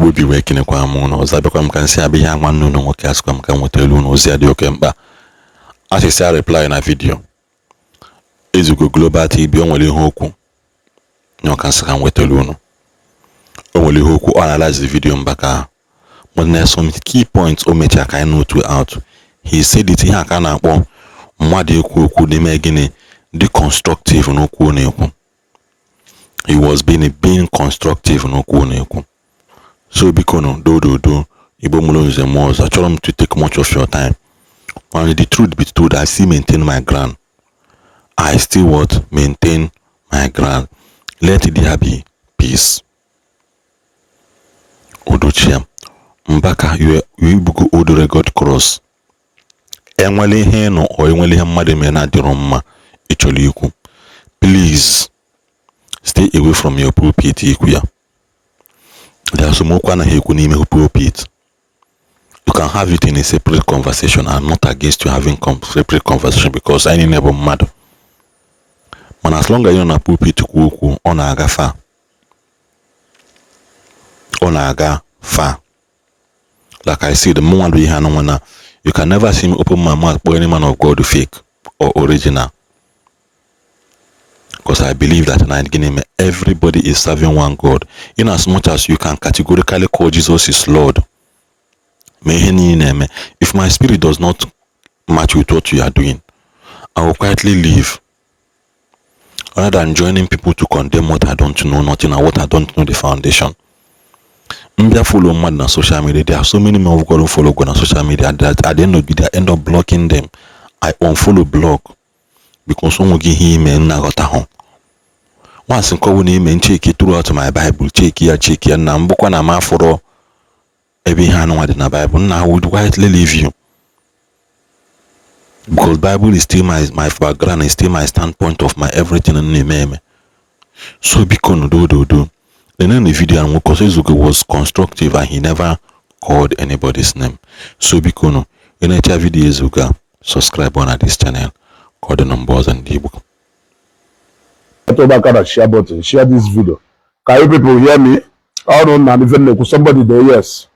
Igbo bi wekine kwa mu no zabekwa m kan si abi ya nwannu no nwoke asukwa m kan wetelu no ozi adi oke mkpa. Asisi reply na video. Ezugo Global TV onwere ihe okwu. Nyo kan si kan wetelu no. Onwere ihe okwu analyze the video Mbaka. But there's some key points o mecha ka note out. He said it ihe aka na akpọ mmadu ekwu okwu dị me gini deconstructive n'okwu na-ekwu. He was being constructive n'okwu na-ekwu. So bikono do Igbo mulonze moz. I told him to take much of your time. And the truth be told, I still maintain my ground. I still maintain my ground. Let there be peace. Odochia Mbaka, you bugo odore God cross. Enwele ihe no o enwele ihe mmadu me na diro mma icholi ikwu. Please stay away from your pulpit ikwu ya. There's some okwu na ekwu n'ime pulpit. You can have it in a separate conversation. I'm not against you having separate conversation because I never mad. But as long as you're on a pulpit okwu on aga far. On aga far. Like I said, the moment we have no you can never see me open my mouth for any man of God to fake or original. Because I believe that in the beginning, everybody is serving one God. In as much as you can categorically call Jesus is Lord. If my spirit does not match with what you are doing, I will quietly leave. Rather than joining people to condemn what I don't know nothing or what I don't know the foundation. Mbia follow man on social media. There are so many men of God who follow God on social media that at the end of the day I end up blocking them. I unfollow block because someone give him and I got home. Once in call him and check it throughout my Bible, check here na mbukwa na maforo every hand in the Bible. Now I would quietly leave you. Because Bible is still my background, is still my standpoint of my everything in the name. So because do. Then in the video and Ezugo was constructive and he never called anybody's name. So because in each video Ezugo, subscribe on this channel, call the numbers and the book. Share button, share this video. Can you people hear me? I don't know, even somebody there, yes.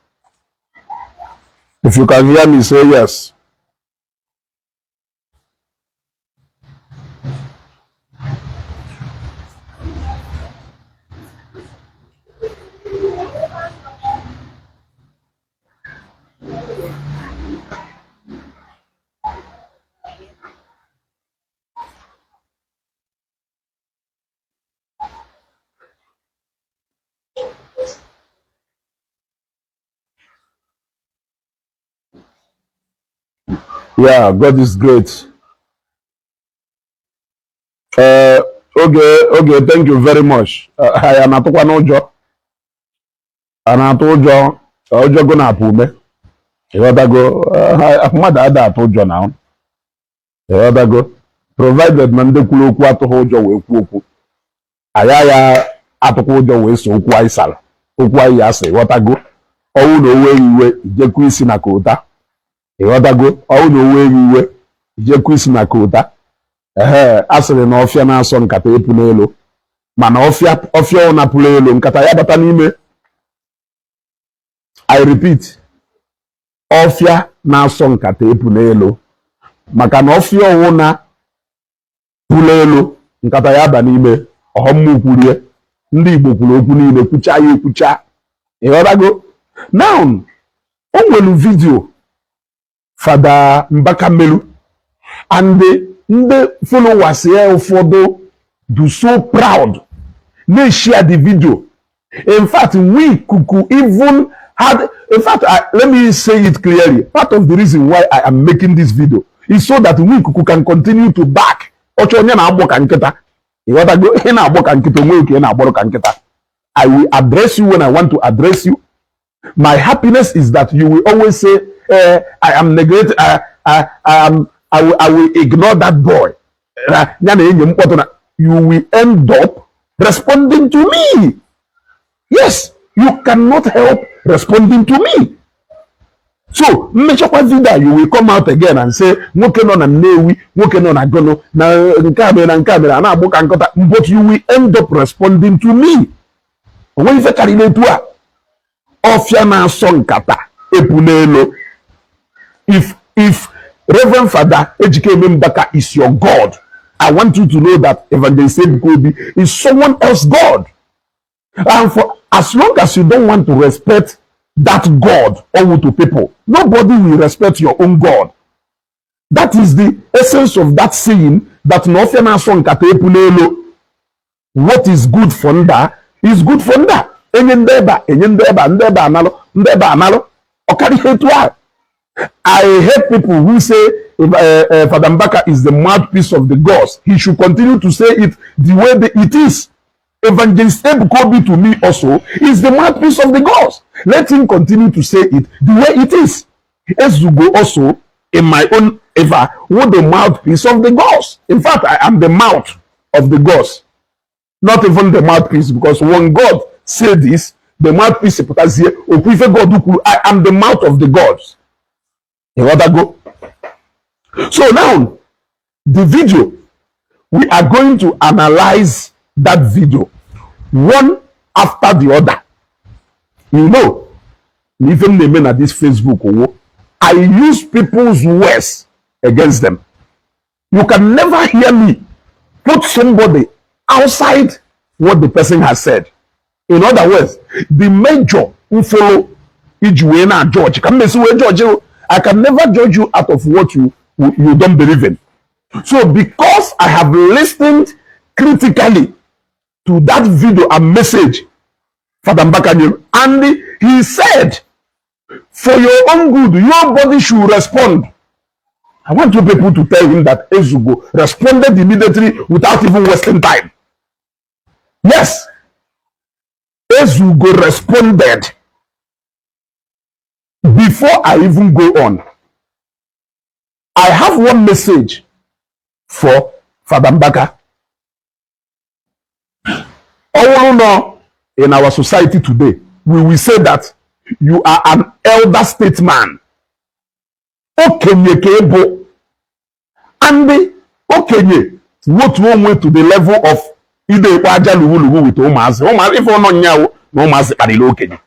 If you can hear me, say yes. Yeah, God is great. Okay, thank you very much. I am at Ojo. And at Ojo gonna pume. You gotta go. Mother at Ojo now. You gotta go. Provided Mande Kulu Kwato Ojo we kuku. Ayaya at Ojo we so kwai sal. Ukwai yase. What I go? Oh no way je kwisi na kota. Go all the way we were je kwisi na kota. Asịrị na ọfịa na-asọ nkata epu n'elu. Mana ọfịa ọ na-apụla elu nkata ya bata n'ime. I repeat. Ọfịa na-asọ nkata epu n'elu. Maka na ọfịa ọwụ na pụla elu nkata ya ba n'ime. Ọhọmụ kwurie. Ndị Igbo kwuru okwu niile kwucha ya ekwucha. Go. Now, o nwere video Father Mbaka Melu and the followers here ụfọdụ do so proud. They share the video. In fact, we could even had, in fact, let me say it clearly. Part of the reason why I am making this video is so that we can continue to back. I will address you when I want to address you. My happiness is that you will always say, I am negative. I will ignore that boy. You will end up responding to me. Yes, you cannot help responding to me. So, make sure that you will come out again and say, working on a newi, working on a gono, but you will end up responding to me. When you carry the tour, ofia na song kata epunelo. If Reverend Father Ejike Mbaka is your God, I want you to know that Evangelist Ebuka Obi is someone else God. And for as long as you don't want to respect that God or to people, nobody will respect your own God. That is the essence of that saying that n'ofia na song kata epunelo. What is good for nda is good for nda. Enye ndeba analo. Okari hetua. I hate people who say Father Mbaka is the mouthpiece of the gods. He should continue to say it the way it is. Evangelist Ebuka Obi to me also is the mouthpiece of the gods. Let him continue to say it the way it is. Ezugo also, in my own ever, what the mouthpiece of the gods. In fact, I am the mouth of the gods. Not even the mouthpiece, because when God said this, the mouthpiece, I am the mouth of the gods. You want to go? So now, the video, we are going to analyze that video one after the other. You know, even the men at this Facebook, I use people's words against them. You can never hear me put somebody outside what the person has said. In other words, the major who follow Ijuena George, I can never judge you out of what you don't believe in. So because I have listened critically to that video and message, Father Mbaka, and he said, for your own good, your body should respond. I want you people to tell him that Ezugo responded immediately without even wasting time. Yes, Ezugo responded. Before I even go on, I have one message for Father Mbaka. All know in our society today, we will say that you are an elder statesman. Okenye kebo. And okenye, what one way to the level of ide waja luwu with omazi. Omazi if ono nyawo, no omazi kadilo okenye.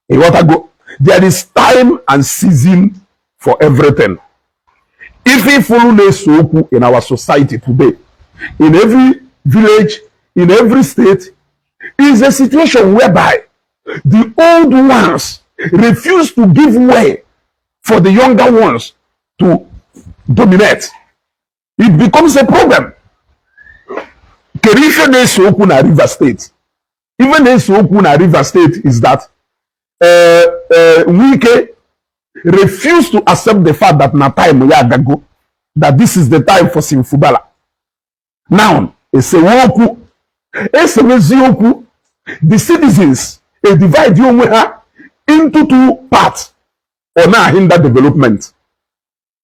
You want to go? There is time and season for everything. If we follow the soku in our society today, in every village, in every state, is a situation whereby the old ones refuse to give way for the younger ones to dominate. It becomes a problem. Kerisha ne soku na River State. Even ne soku na River State is that Wike refused to accept the fact that na time ya gago, that this is the time for Simfubala. Now, it's a woku, it's a mezioku. The citizens divide you into two parts or now hinder development.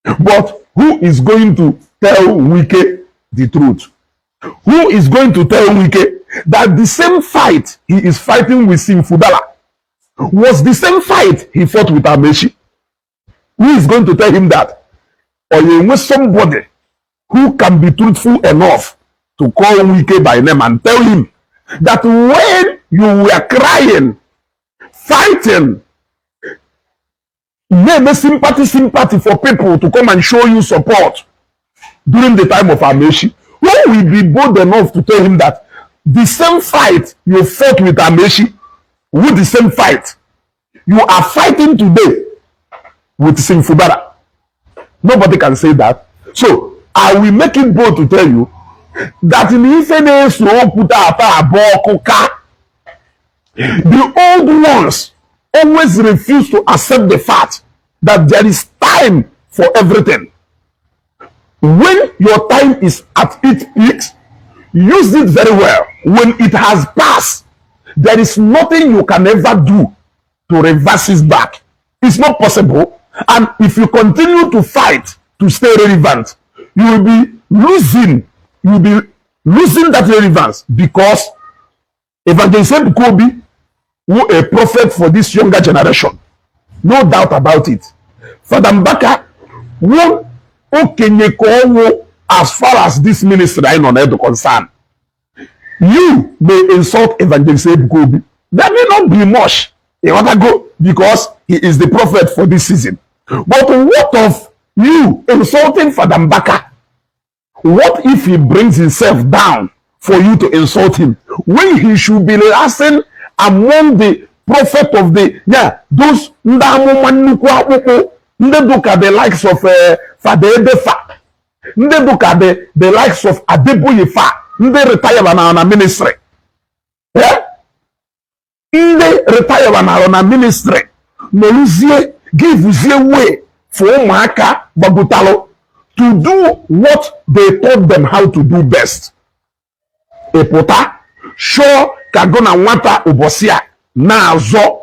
But who is going to tell Wike the truth? Who is going to tell Wike that the same fight he is fighting with Simfubala was the same fight he fought with Amechi? Who is going to tell him that? Or you with somebody who can be truthful enough to call Wike by name and tell him that when you were crying, fighting, maybe sympathy for people to come and show you support during the time of Amechi, who will be bold enough to tell him that the same fight you fought with Amechi, with the same fight, you are fighting today with Simfubara? Nobody can say that. So I will make it bold to tell you that in the old ones always refuse to accept the fact that there is time for everything. When your time is at its peak, use it very well. When it has passed, there is nothing you can ever do to reverse it back. It's not possible. And if you continue to fight to stay relevant, you will be losing. You will be losing that relevance, because Evangelist Ebuka Obi, who a prophet for this younger generation, no doubt about it. Father Mbaka, one okenye as far as this ministry I know is concerned. You may insult Evangelist Ebuka Obi. That may not be much. He want to go because he is the prophet for this season. But what of you insulting Father Mbaka? What if he brings himself down for you to insult him when he should be last among the prophet of the those the likes of Father Ebefa, the likes of Adeboyefa, they retire on a ministry. They retire on a ministry. Noluzie give way for Maka Babutalo to do what they taught them how to do best. Epota sure kagona wata obosia na zo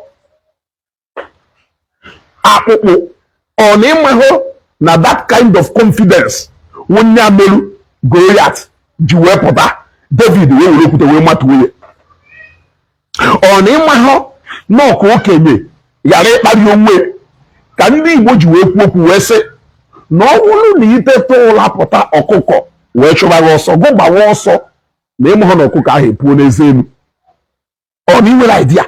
akpụkpụ ọ na-enweghị na that kind of confidence onye amelu Goliath ji wee pụta David wee were kwute wee matuo ya ọ na-enweghị na ọkụ okenye ghara ịkparị onwe ka ndị Igbo ji wee kwuo okwu wee sị na ọ bụrụ na iteta ụla pụta ọkụkọ wee chụba gị ọsọ gụgbawa ọsọ na ịmụhụ na ọkụkọ ahụ epuo n'eze elu. Ọ na inwere idea.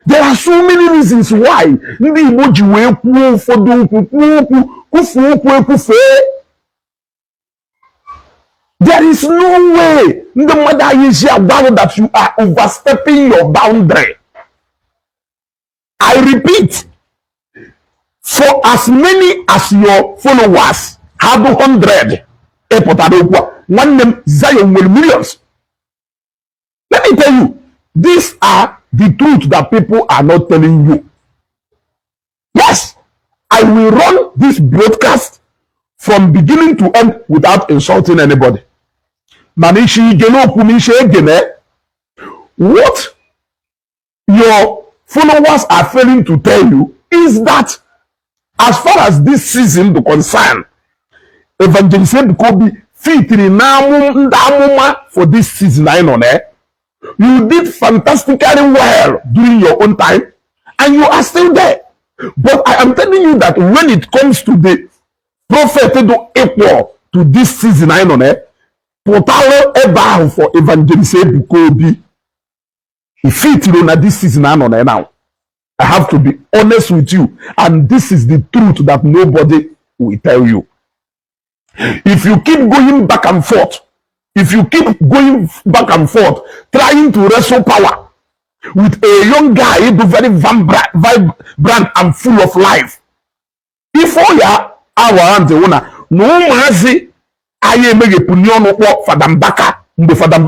There are so many reasons why ndị Igbo ji wee kwuo ụfọdụ okwu kwuo okwu kwufuo okwu ekwufee. There is no way ndị mmadụ anyị ji agwa that you are overstepping your boundary. I repeat, for as many as your followers have 100, one name Zion will millions. Let me tell you, these are the truth that people are not telling you. Yes, I will run this broadcast from beginning to end without insulting anybody. What your followers are failing to tell you is that as far as this season is concerned, Evangelist Ebuka Obi featuring for this season, you did fantastically well during your own time, and you are still there. But I am telling you that when it comes to the prophet equal to this season, Potalo Eba for Evangelist Ebuka Obi, he featuring on this season now. I have to be honest with you, and this is the truth that nobody will tell you. If you keep going back and forth, trying to wrestle power with a young guy who is very vibrant and full of life, before ya our the owner, no mazi aye mege punyono or Father Mbaka, Father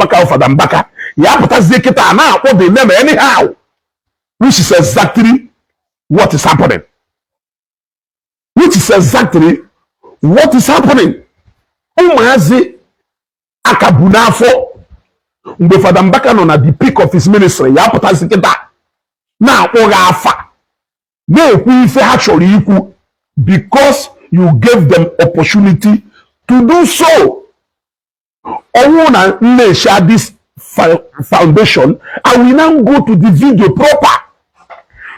Mbaka, ya pata zeketa na what they name anyhow, which is exactly what is happening. Umazi akabunafo mgbe Father Mbaka nọ na the peak of his ministry ya pụtasị kịta na-akpọghị afa na-ekwu ife ha chọrọ ikwu because you gave them opportunity to do so. Ọnwụ na nne-share this foundation, I will now go to the video proper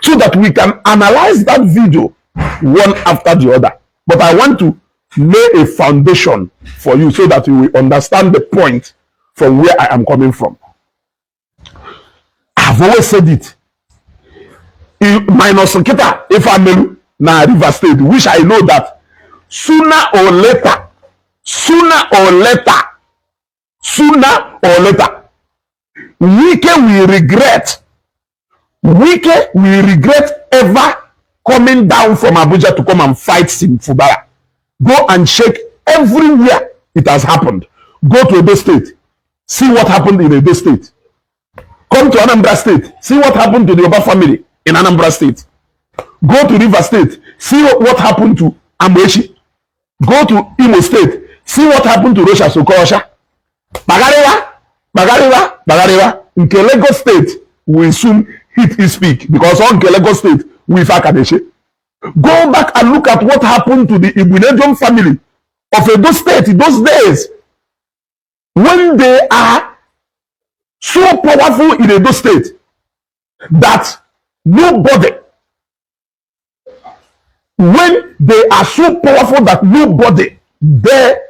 so that we can analyze that video one after the other. But I want to lay a foundation for you so that you will understand the point from where I am coming from. I've always said it. Minus Kita, if I'm na River State, which I know that sooner or later, Wike will regret ever coming down from Abuja to come and fight Sim Fubara. Go and check everywhere it has happened. Go to Edo State, see what happened in Edo State. Come to Anambra State, see what happened to the Oba family in Anambra State. Go to River State, see what happened to Amweshi. Go to Imo State, see what happened to Rosha Sokosha. Bagarewa, nke Lagos State will soon hit his peak because on Lagos State we Fakadeshi. Go back and look at what happened to the Ibunejom family of Edo State in those days when they are so powerful in Edo State that nobody dare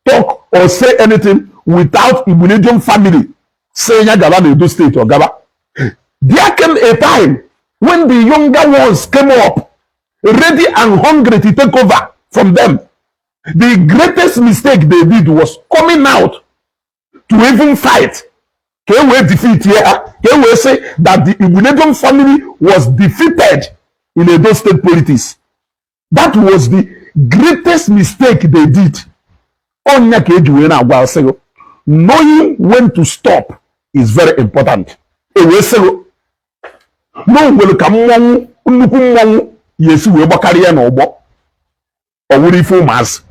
talk or say anything without Ibunejom family saying Gaba Edo State or Gaba. There came a time when the younger ones came up, ready and hungry to take over from them, the greatest mistake they did was coming out to even fight. Can we defeat here? Can we say that the Igbo family was defeated in Edo state politics? That was the greatest mistake they did. Knowing when to stop is very important. No will come yes, we carry an obo or would if mass.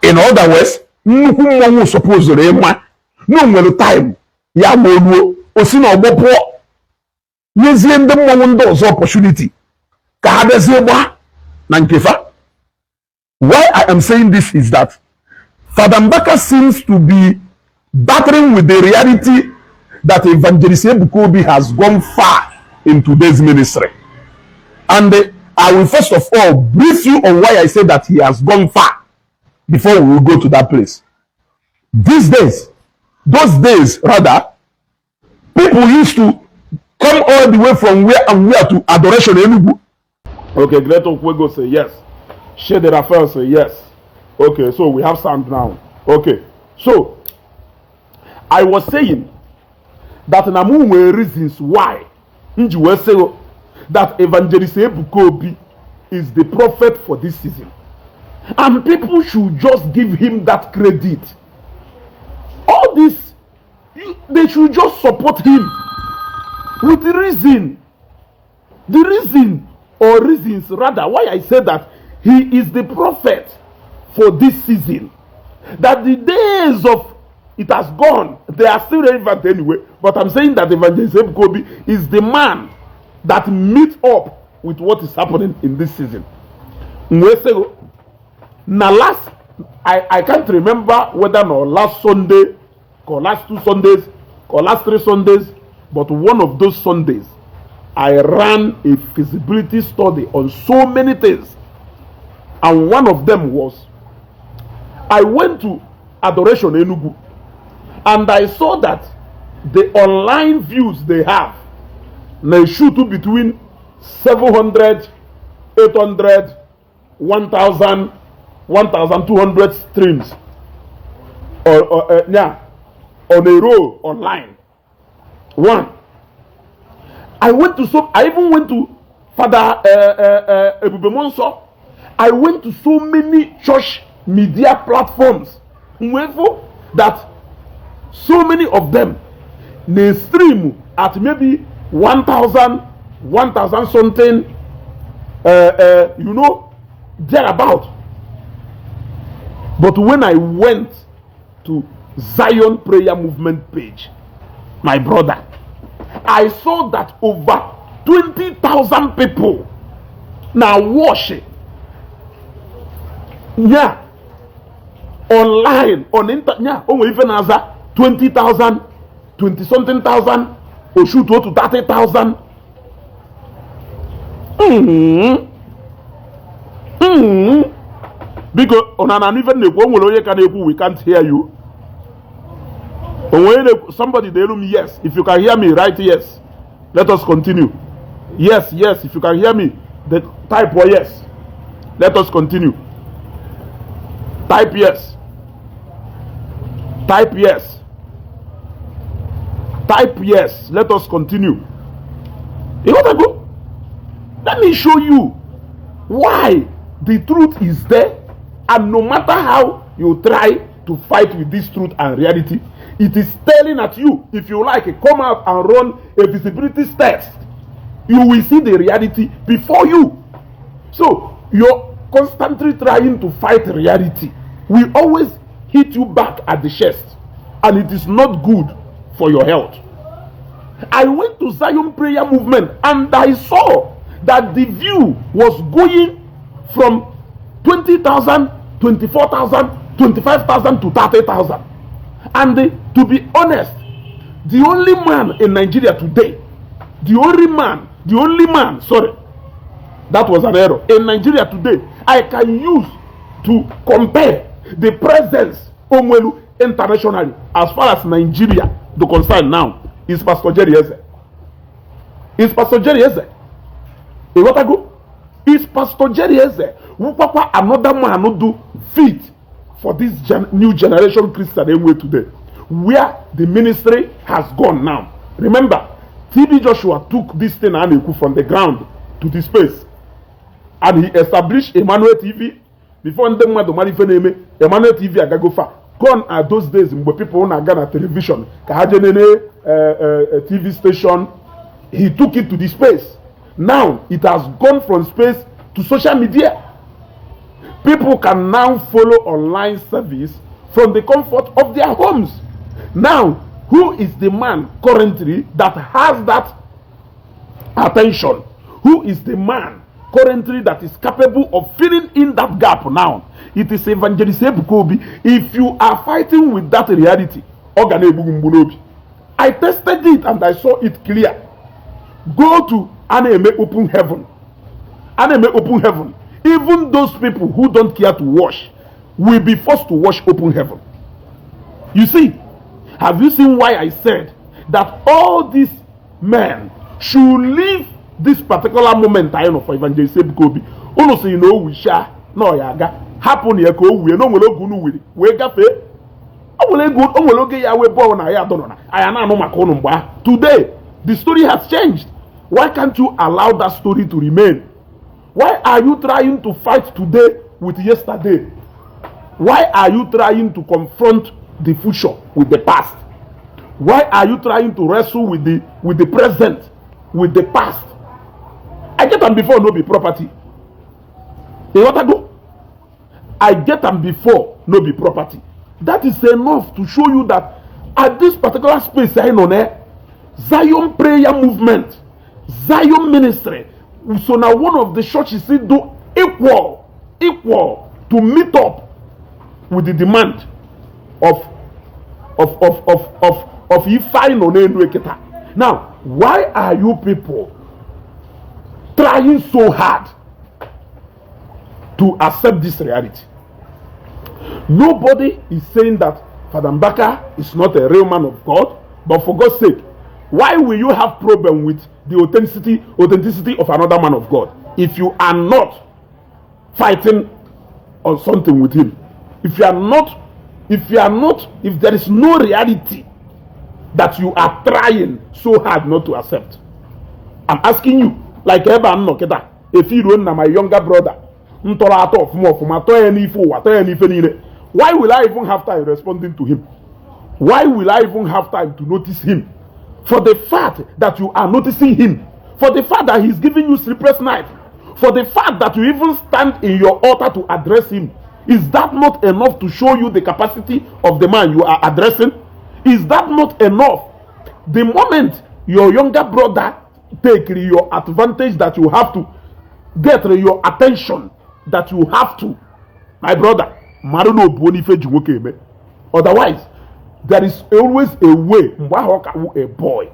In other words, no suppose no will time. Ya modu osino obopo yezie ndem mondo zo opportunity ka hadeze gba na nkefa. Why I am saying this is that Father Mbaka seems to be battling with the reality that Evangelist Ebuka Obi has gone far in today's ministry. And I will first of all brief you on why I say that he has gone far before we will go to that place. These days, those days rather, people used to come all the way from where and where to Adoration Enugu. Okay, Gleto Kwego say yes. Shade Raphael say yes. Okay, so we have sound now. Okay, so I was saying that Namu were reasons why that Evangelist Ebuka Obi is the prophet for this season. And people should just give him that credit. All this, they should just support him with the reason. The reason, or reasons rather, why I say that he is the prophet for this season. That the days of it has gone, they are still relevant anyway. But I'm saying that Evangelist Ebuka Obi is the man that meets up with what is happening in this season. Now last, I can't remember whether or last Sunday, or last 2 Sundays, or last 3 Sundays, but one of those Sundays, I ran a feasibility study on so many things. And one of them was, I went to Adoration Enugu, and I saw that the online views they have, they shoot between 700, 800, 1,000, 1,200 streams on a row online. One. I even went to Father Ebubemonso. I went to so many church media platforms that so many of them they stream at maybe 1,000 something, thereabout. But when I went to Zion Prayer Movement page, my brother, I saw that over 20,000 people now worship. Yeah. Online, on internet, even as 20,000, 20 something thousand, or shoot to 30,000. Because on an even we can't hear you. When somebody they me yes. If you can hear me, write yes. Let us continue. Yes, yes. If you can hear me, the type yes. Let us continue. Type yes. Type yes. Type yes. Let us continue. You want to go? Let me show you why the truth is there, and no matter how you try to fight with this truth and reality, it is staring at you. If you like, come out and run a visibility test. You will see the reality before you. So you're constantly trying to fight reality. We always hit you back at the chest, and it is not good for your health. I went to Zion Prayer Movement and I saw that the view was going from 20,000, 24,000, 25,000 to 30,000. And to be honest, the only man in Nigeria today, the only man, sorry, that was an error. In Nigeria today, I can use to compare the presence Onwelu internationally as far as Nigeria the concern now is Pastor Jerry Eze. Is Pastor Jerry Eze. You want to go? Is Pastor Jerry Eze Papa another man who do fit for this new generation Christian anyway today, where the ministry has gone now? Remember, TB Joshua took this thing and from the ground to the space, and he established Emmanuel TV. Before them Emmanuel TV agago far. Gone are those days where people on Ghana television, TV station. He took it to the space. Now it has gone from space to social media. People can now follow online service from the comfort of their homes. Now, who is the man currently that has that attention? Who is the man currently that is capable of filling in that gap now? It is Evangelist Ebuka Obi. If you are fighting with that reality, I tested it and I saw it clear. Go to Anime Open Heaven. Anime Open Heaven. Even those people who don't care to wash will be forced to wash Open Heaven. You see, have you seen why I said that all these men should leave this particular moment for Evangelist Ebuka Obi? Ono say no we shall no yaga happen here ko we no nwere ogu nu we gafe o nwere oge ya we born na ya dono na aya na no maka unu mgba. Today the story has changed. Why can't you allow that story to remain? Why are you trying to fight today with yesterday? Why are you trying to confront the future with the past? Why are you trying to wrestle with the present with the past? I get them before no be property. You want to go? I get them before no be property. That is enough to show you that at this particular space I know Zion prayer movement, Zion ministry. So now one of the churches do equal to meet up with the demand of Now, why are you people trying so hard to accept this reality? Nobody is saying that Father Mbaka is not a real man of God, but for God's sake, why will you have problem with the authenticity of another man of God if you are not fighting on something with him? If there is no reality that you are trying so hard not to accept. I'm asking you, like Evan Noketa, if you don't know my younger brother, why will I even have time responding to him? Why will I even have time to notice him? For the fact that you are noticing him, for the fact that he's giving you sleepless night, for the fact that you even stand in your altar to address him, is that not enough to show you the capacity of the man you are addressing? Is that not enough? The moment your younger brother take your advantage that you have to get your attention, that you have to, my brother, otherwise, there is always a way, a boy.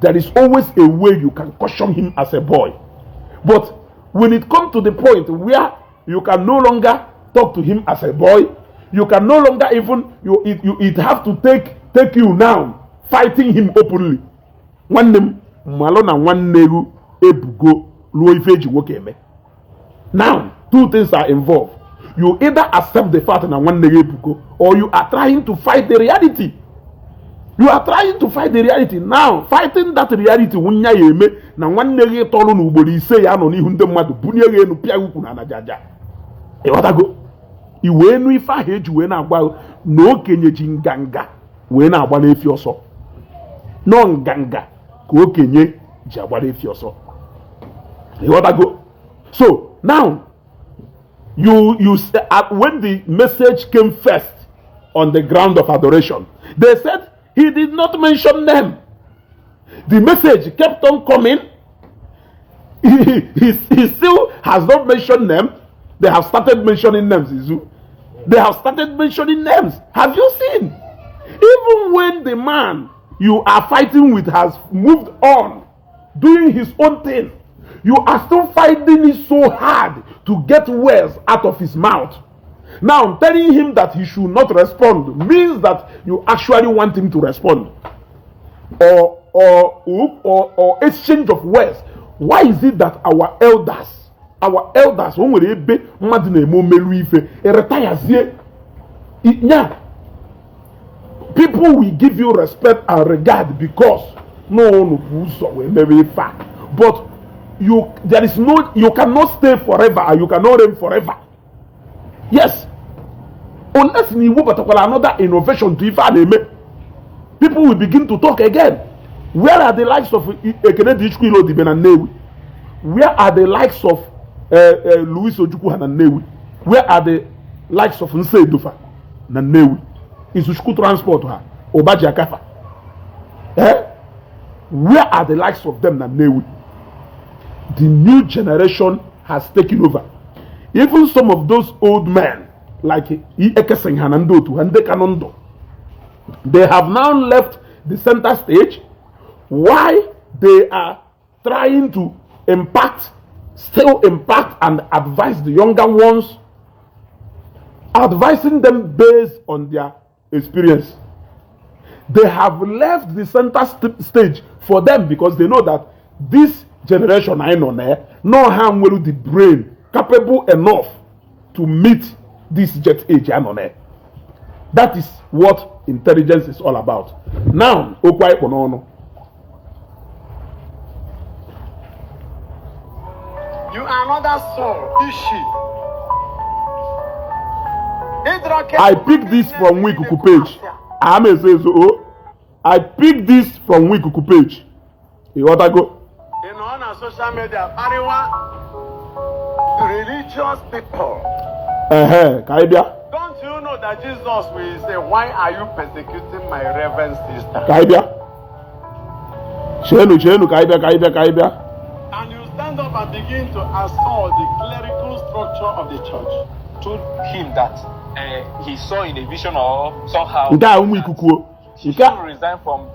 There is always a way you can caution him as a boy. But when it comes to the point where you can no longer talk to him as a boy, you can no longer even, it have to take you now, fighting him openly. One name, Malona, one negu, Ebugo, Luifeji Wokeme. Now, two things are involved. You either accept the fact and one negu, or you are trying to fight the reality. You are trying to fight the reality. Now, fighting that reality, when you me, now one negu tolo nobody say, I don't even the mother, Bunya no Piaku na Jaja. E what I go? Iwe no ifa heju we na agba no kenye jinganga we na agba na efi oso no nganga ko kenye ji agba na efi oso. You what I go? So now you when the message came first on the ground of adoration, they said he did not mention them. The message kept on coming. He still has not mentioned them. They have started mentioning names, Izu. They have started mentioning names. Have you seen? Even when the man you are fighting with has moved on, doing his own thing, you are still fighting it so hard to get words out of his mouth. Now, telling him that he should not respond means that you actually want him to respond. Or exchange of words. Why is it that our elders, when we ebe mmadụ na-eme omelu ife, retire yeah, people will give you respect and regard because no but you cannot stay forever and you cannot reign forever. Yes, unless you but another innovation to if people will begin to talk again. Where are the likes of Ekene Ichukwu Ilo Dibe? Where are the likes of Louis Ojukwu Hananewi? Where are the likes of Nse Edufa Nanewi? Isushku Transport ha Obaji Akafa? Where are the likes of them Nanewi? The new generation has taken over. Even some of those old men like Ekeseng Hanando to Hande Kanondo, they have now left the center stage. Why they are trying to still impact and advise the younger ones, advising them based on their experience. They have left the center stage for them because they know that this generation I know no harm will the brain capable enough to meet this jet age I know. That is what intelligence is all about. Now, Okwai Konono. You are another soul, Ishi. I picked this from Wikuku page. I picked this from Wikuku page. You want to go? You know, on social media, religious people. Kaibia. Don't you know that Jesus will say, why are you persecuting my reverend sister? Kaibia. Chenu, Kaibia. And you stand up and begin to assault the clerical structure of the church. Told him that he saw in a vision or somehow he should resign from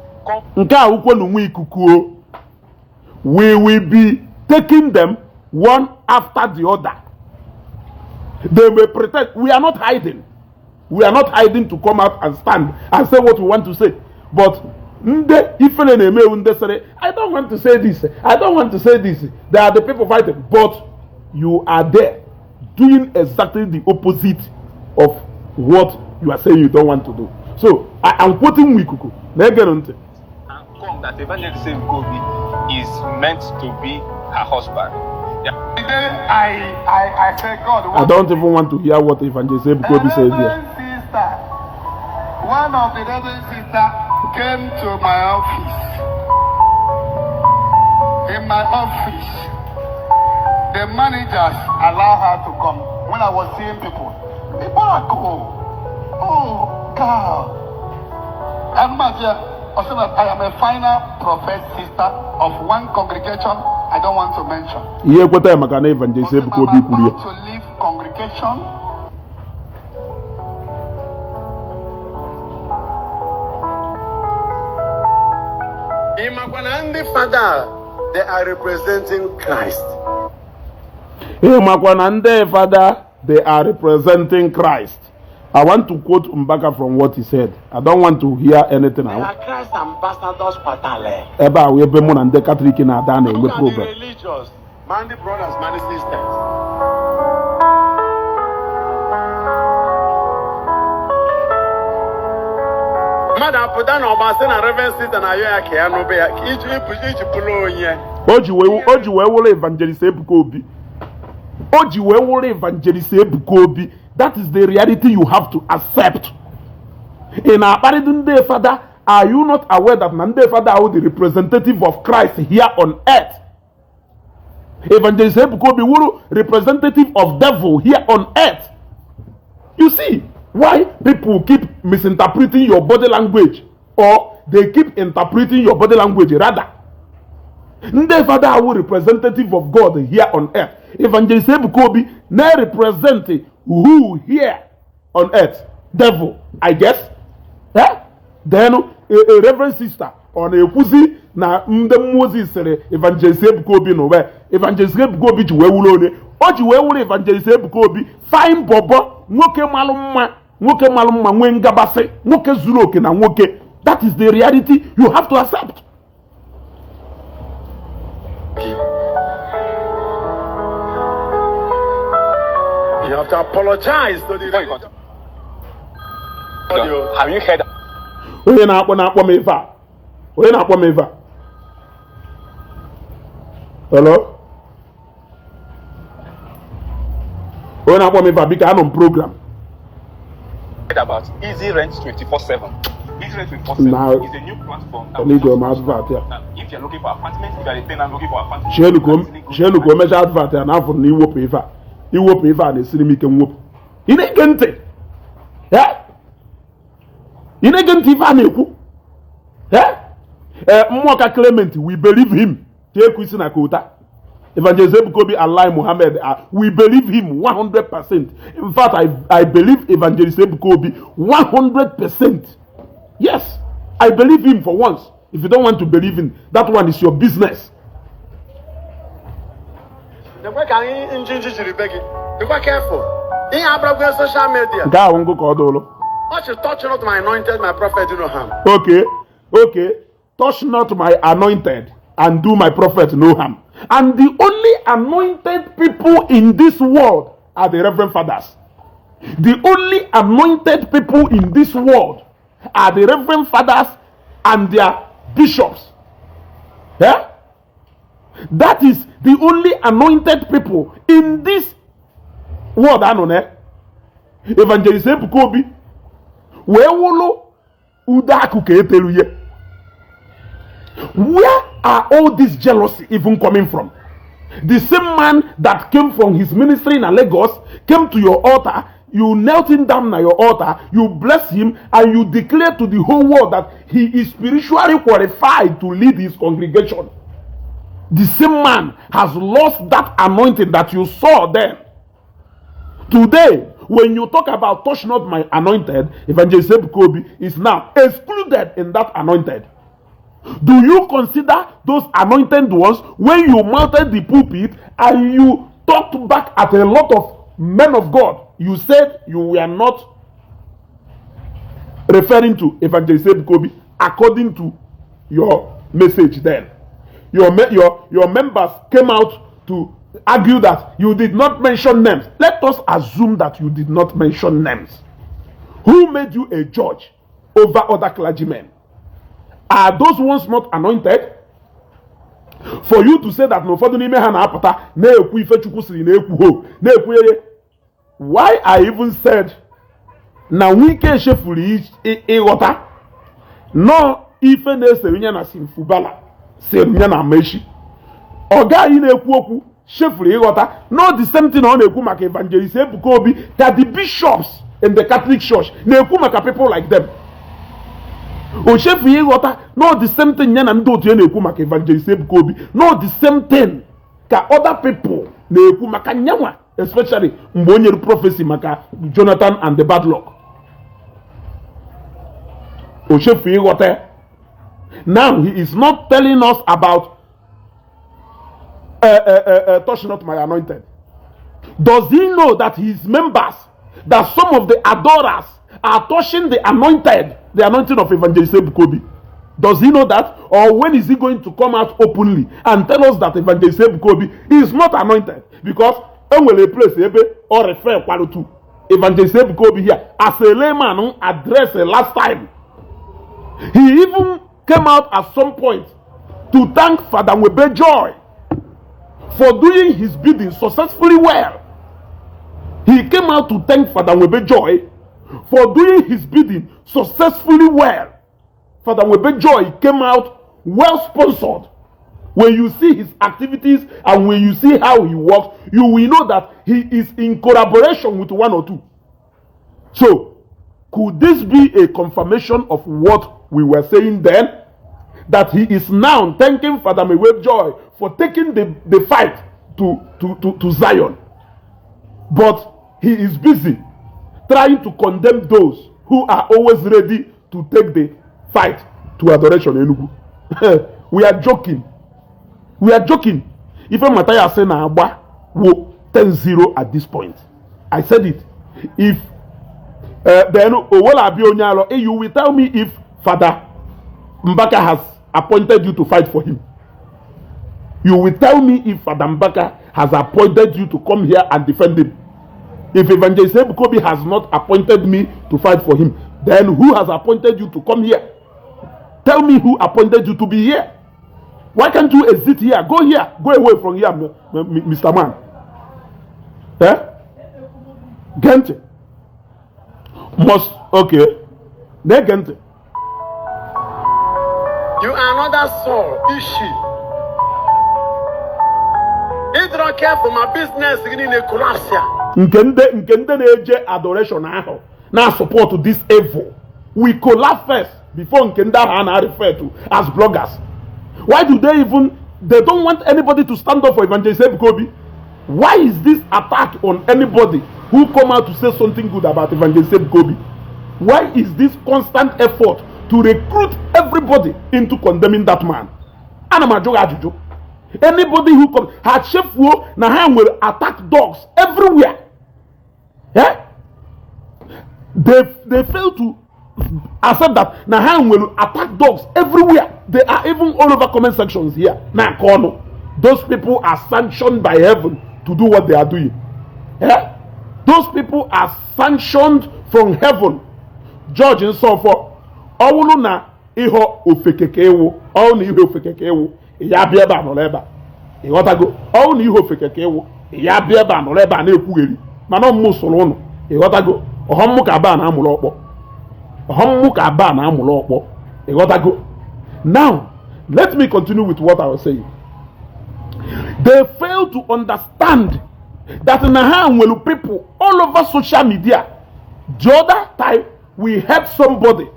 we will be taking them one after the other. They may pretend we are not hiding. We are not hiding to come out and stand and say what we want to say. But I don't want to say this. I don't want to say this. They are the people fighting. But you are there doing exactly the opposite of what you are saying you don't want to do. So I am quoting Wikuku. That Evangelist Ebuka Obi is meant to be her husband. Yeah. I say God. I don't even want to hear what Evangelist Ebuka Obi says here. One of the Reverend sisters came to my office. In my office, the managers allow her to come. When I was seeing people are cool. Oh God! I am a final prophet sister of one congregation I don't want to mention. But I'm about to leave congregation. In Makwanandi Father, they are representing Christ. In Makwanandi Father, they are representing Christ. I want to quote Mbaka from what he said. I don't want to hear anything else. They are Christ ambassadors, Patale. Look at the religious, Mandy brothers, Mandy sisters. Madam, put down on my son and reverend sister and I can no be each below here. Evangelist Ebuka Obi. That is the reality you have to accept. In our Paradise Father, are you not aware that Nande Father is the representative of Christ here on earth? Evangelist Ebuka Obi, representative of devil here on earth. You see why people keep misinterpreting your body language, or they keep interpreting your body language rather. Nde Father is representative of God here on earth. Evangelist Ebuka Obi now representing who here on earth? Devil, I guess. Then a reverend sister on a pussy na Moses Evangelist Ebuka Obi no where Evangelist Ebuka Obi ji wewulone o ji wewule Evangelist Ebuka Obi fine bobo nwoke malumma nwe ngabase nwoke zuru oke na nwoke. That is the reality you have to accept. to apologize to the audio. Have you heard? Onye na-akpọ m ife a. Onye na-akpọ m ife a. Hello? Onye na-akpọ m ife a biko anọ m program. About Easy Rent 24/7. Easy Rent 24/7 Now, is a new platform. I need your advert here. If you're looking for apartments, if you're a tenant looking for apartments, Shenu ko mecha advert ya na afọ na iwepụ ife a. Iwepụ ife a na-esiri m ike mwepụ. Ị na-ege ntị? Ị na-ege ntị ife a na-ekwu? Mmụọ ka Clement, we believe him. Take isi na kota. Evangelist Ebuka Obi and Muhammad, we believe him 100%. In fact, I believe Evangelist Ebuka Obi 100%. Yes, I believe him for once. If you don't want to believe him, that one is your business. Be careful. In social media. What you touch not my anointed, my prophet, do no harm. Okay. Touch not my anointed and do my prophet no harm. And the only anointed people in this world are the Reverend Fathers. The only anointed people in this world are the Reverend Fathers and their bishops. That is the only anointed people in this world. Evangelist Ebuka Obi, where are all this jealousy even coming from? The same man that came from his ministry in Lagos came to your altar, you knelt him down at your altar, you bless him, and you declare to the whole world that he is spiritually qualified to lead his congregation. The same man has lost that anointing that you saw then. Today, when you talk about touch not my anointed, Evangelist Ebuka Obi is now excluded in that anointed. Do you consider those anointed ones when you mounted the pulpit and you talked back at a lot of men of God? You said you were not referring to Evangelist Ebuka Obi according to your message then. Your members came out to argue that you did not mention names. Let us assume that you did not mention names. Who made you a judge over other clergymen? Are those ones not anointed? For you to say that no further name apata na-ekwu ife Chukwu siri na-ekwu ho na-ekwu why I even said na wike shefuri ịghọta no ife na-eserinya na simfubala serinya na meshi oga anyị na-ekwu okwu shefuri ịghọta no the same thing ọ na-ekwu maka Evangelist Ebuka Obi that the bishops in the Catholic Church na-ekwu maka people like them. O shefu ịghọta no the same thing ya na ndị otu ya na-ekwu maka Evangelist Ebuka Obi no the same thing ka other people na-ekwu maka nyanwa, especially mgbe o nyere prophecy maka Jonathan and the bad luck. O shefu ịghọta. Now he is not telling us about touch not my anointed. Does he know that his members, that some of the adorers are touching the anointing of Evangelist Ebuka Obi? Does he know that? Or when is he going to come out openly and tell us that Evangelist Ebuka Obi is not anointed? Because when a place or refer to Evangelist Ebuka Obi here as a layman addressed last time, he even came out at some point to thank Father Webe Joy for doing his bidding successfully well. He came out to thank Father Webe Joy for doing his bidding successfully well. Father Webe Joy came out well sponsored. When you see his activities and when you see how he works, you will know that he is in collaboration with one or two. So, could this be a confirmation of what we were saying then? That he is now thanking Father Webe Joy for taking the fight to Zion. But he is busy trying to condemn those who are always ready to take the fight to adoration Enugu. We are joking. We are joking. Even Mataya said na agba wo 10-0 at this point. I said it. If then Owola Abionyalo, you will tell me if Father Mbaka has appointed you to fight for him. You will tell me if Father Mbaka has appointed you to come here and defend him. If Evangelist Ebuka Obi has not appointed me to fight for him, then who has appointed you to come here? Tell me who appointed you to be here. Why can't you exit here? Go here. Go away from here, Mr. Man. Eh? Gente. Must, okay. Ne Gente. You are another Saul, is she? If you don't care for my business, you need a collapse. Nkende na-eje adoration ahụ na support this evil. We collapse first before Nkende ahụ na refer to as bloggers. Why do they don't want anybody to stand up for Evangelist Ebuka Obi? Why is this attack on anybody who come out to say something good about Evangelist Ebuka Obi? Why is this constant effort to recruit everybody into condemning that man? Anybody who comes, had Shefuo, na ha will attack dogs everywhere. Yeah? They fail to accept that na ha will attack dogs everywhere. They are even all over comment sections here. Now, those people are sanctioned by heaven to do what they are doing. Yeah? Those people are sanctioned from heaven. Judge and so forth. All na iho ofekekewo. All na iho ofekekewo. Ya bieba no leba. E wata go. All na iho ofekekewo. Ya bieba no leba na ekwugheri. Mana mu solo no. E wata go. Ohom ka ba na amulo okpo. Ohom ka ba na amulo okpo. E wata go. Now, let me continue with what I was saying. They fail to understand that Nahan people all over social media. The other time, we had somebody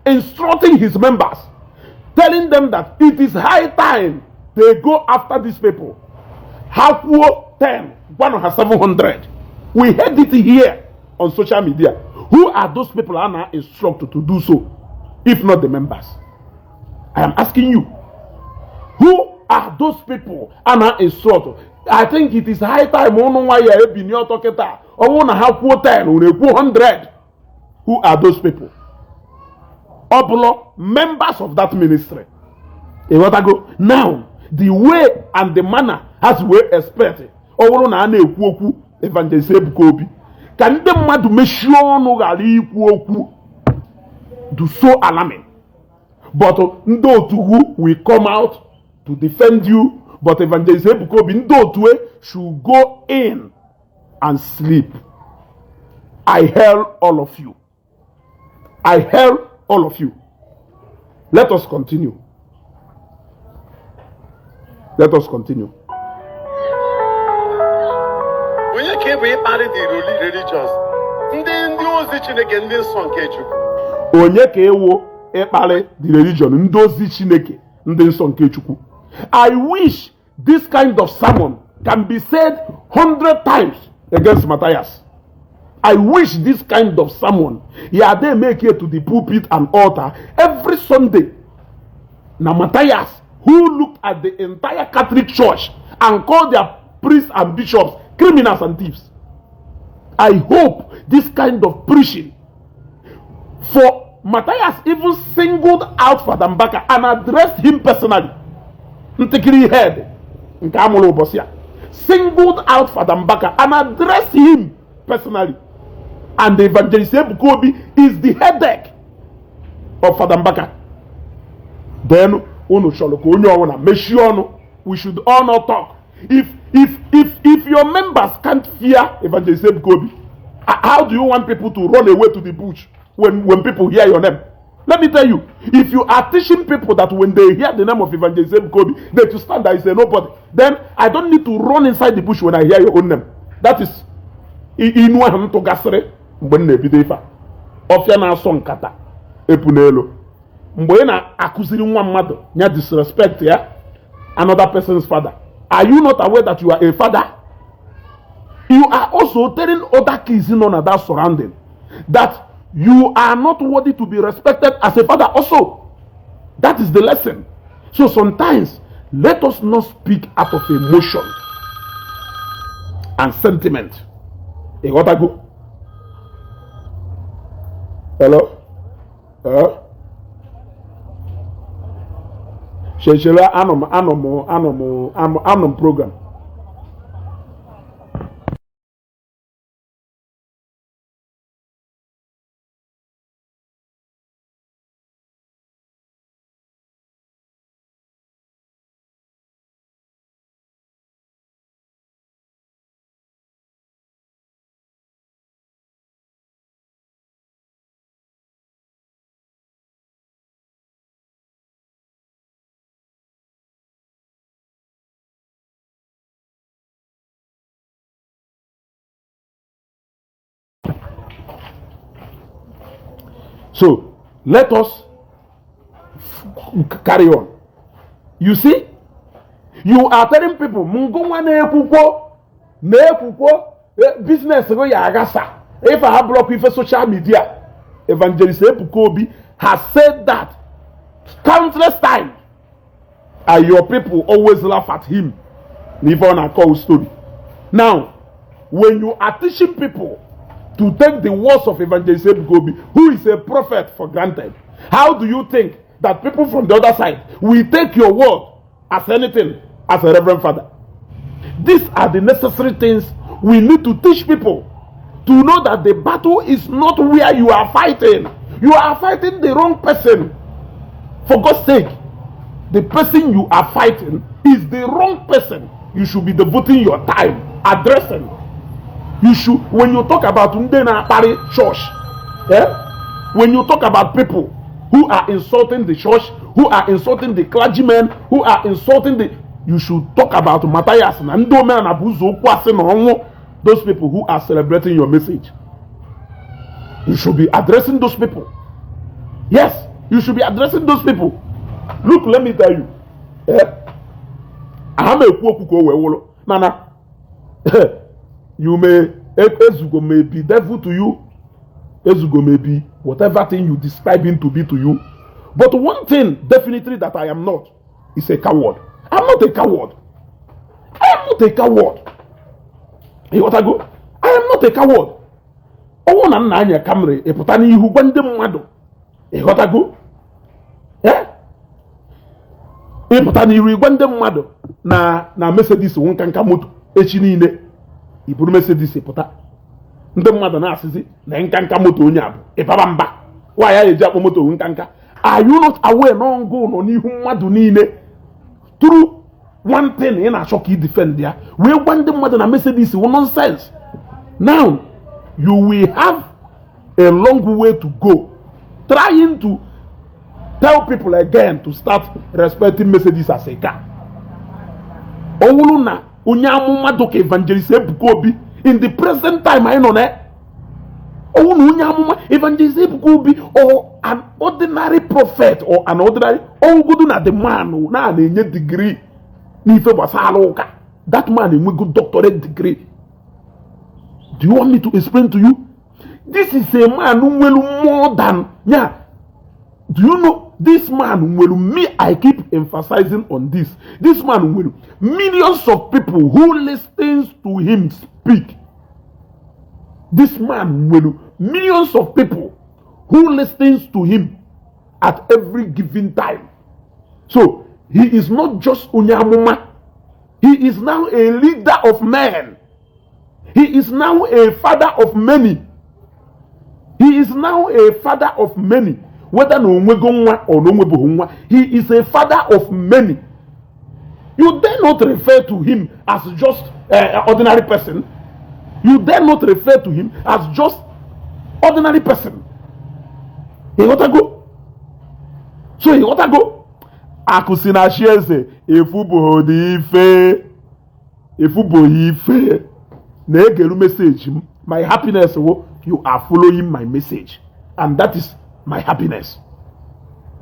instructing his members, telling them that it is high time they go after these people. Hakuo 10, 10700. We heard it here on social media. Who are those people are now instructed to do so, if not the members? I am asking you, who are those people are now instructed? I think it is high time. Who are those people? Obulo, members of that ministry. Now, the way and the manner as we expect Evangelist Ebuka Obi. Can the man to make sure no do so alarming? But ndo to who will come out to defend you. But Evangelist Ebuka Obi ndo to should go in and sleep. I hail all of you. I hail all of you. Let us continue. Let us continue. When you came with the religious, ndị ozi Chineke ndị nsọ nke Chukwu. Onye ka ewo ekpali the religion ndị ozi Chineke ndị nsọ nke Chukwu. I wish this kind of sermon can be said 100 times against Matthias. I wish this kind of sermon, yeah, they make it to the pulpit and altar every Sunday. Now Matthias, who looked at the entire Catholic Church and called their priests and bishops criminals and thieves. I hope this kind of preaching, for Matthias even singled out Father Mbaka and addressed him personally. Singled out Father Mbaka and addressed him personally. And the Evangelist Ebuka Obi is the headache of Father Mbaka. Then we should all not talk. If your members can't fear Evangelist Ebuka Obi, how do you want people to run away to the bush when people hear your name? Let me tell you, if you are teaching people that when they hear the name of Evangelist Ebuka Obi, they to stand there and say nobody, then I don't need to run inside the bush when I hear your own name. That is Inua Hamto Gasre, Mbene Bidefa, Ofiana Son Kata, Epunelo. Mboyena accusing one mother, nya disrespect ya another person's father. Are you not aware that you are a father? You are also telling other kids in on that surrounding that you are not worthy to be respected as a father also. That is the lesson. So sometimes let us not speak out of emotion and sentiment. Hey, what I go? Hello? Sheshela anom program. So let us carry on. You see, you are telling people, Mungunwa neekuko business go ya agasa. If I have blocked with social media, Evangelist Ebuka Obi has said that countless times, and your people always laugh at him. Leave on a call story. Now, when you are teaching people to take the words of Evangelist Ebuka Obi, who is a prophet, for granted, how do you think that people from the other side will take your word as anything, as a reverend father? These are the necessary things we need to teach people to know that the battle is not where you are fighting. You are fighting the wrong person. For God's sake, the person you are fighting is the wrong person. You should be devoting your time addressing. You should, when you talk about Ndena Pari Church, when you talk about people who are insulting the church, who are insulting the clergymen, who are insulting the, you should talk about Matthias and those people who are celebrating your message. You should be addressing those people. Yes, you should be addressing those people. Look, let me tell you. Nana, you Ezugo may be devil to you. Ezugo may be whatever thing you describe him to be to you. But one thing definitely that I am not is a coward. I'm not a coward. I am not a coward. You want to go? I am not a coward. Oh, na nanya kamre eputani ihu gwande mmadu. You want to go? Eputani ihu gwande mmadu na Mercedes wonkanka moto echi niile. Iburu Mercedes eputa. Ndị mmadu na asịsị na nkanka moto onye abu. Epaba mba. Why ya eji akpọ moto nkanka? Are you not aware no ngo no n'ihu mmadu niile? Through one thing in a shocky defend there, we want the mother and Mercedes nonsense. Now you will have a long way to go trying to tell people again to start respecting Mercedes as a car. Owuluna unyamu madoke Evangelist Ebuka Obi in the present time I know that. Unyamu Evangelist Ebuka Obi or an ordinary prophet or an ordinary good na the man who na a degree. That man in a good doctorate degree. Do you want me to explain to you? This is a man who will more than, yeah. Do you know this man will, me, I keep emphasizing on this. This man will, millions of people who listens to him speak. This man will, millions of people who listens to him at every given time. So, he is not just Unyamuma. He is now a leader of men. He is now a father of many. He is now a father of many. Whether no Mwegonwa or no Mwebohunwa, he is a father of many. You dare not refer to him as just an ordinary person. You dare not refer to him as just ordinary person. He want to go. So he want to go. Akusina shieze efubo di ife efubo ife na egelu message my happiness you are following my message and that is my happiness.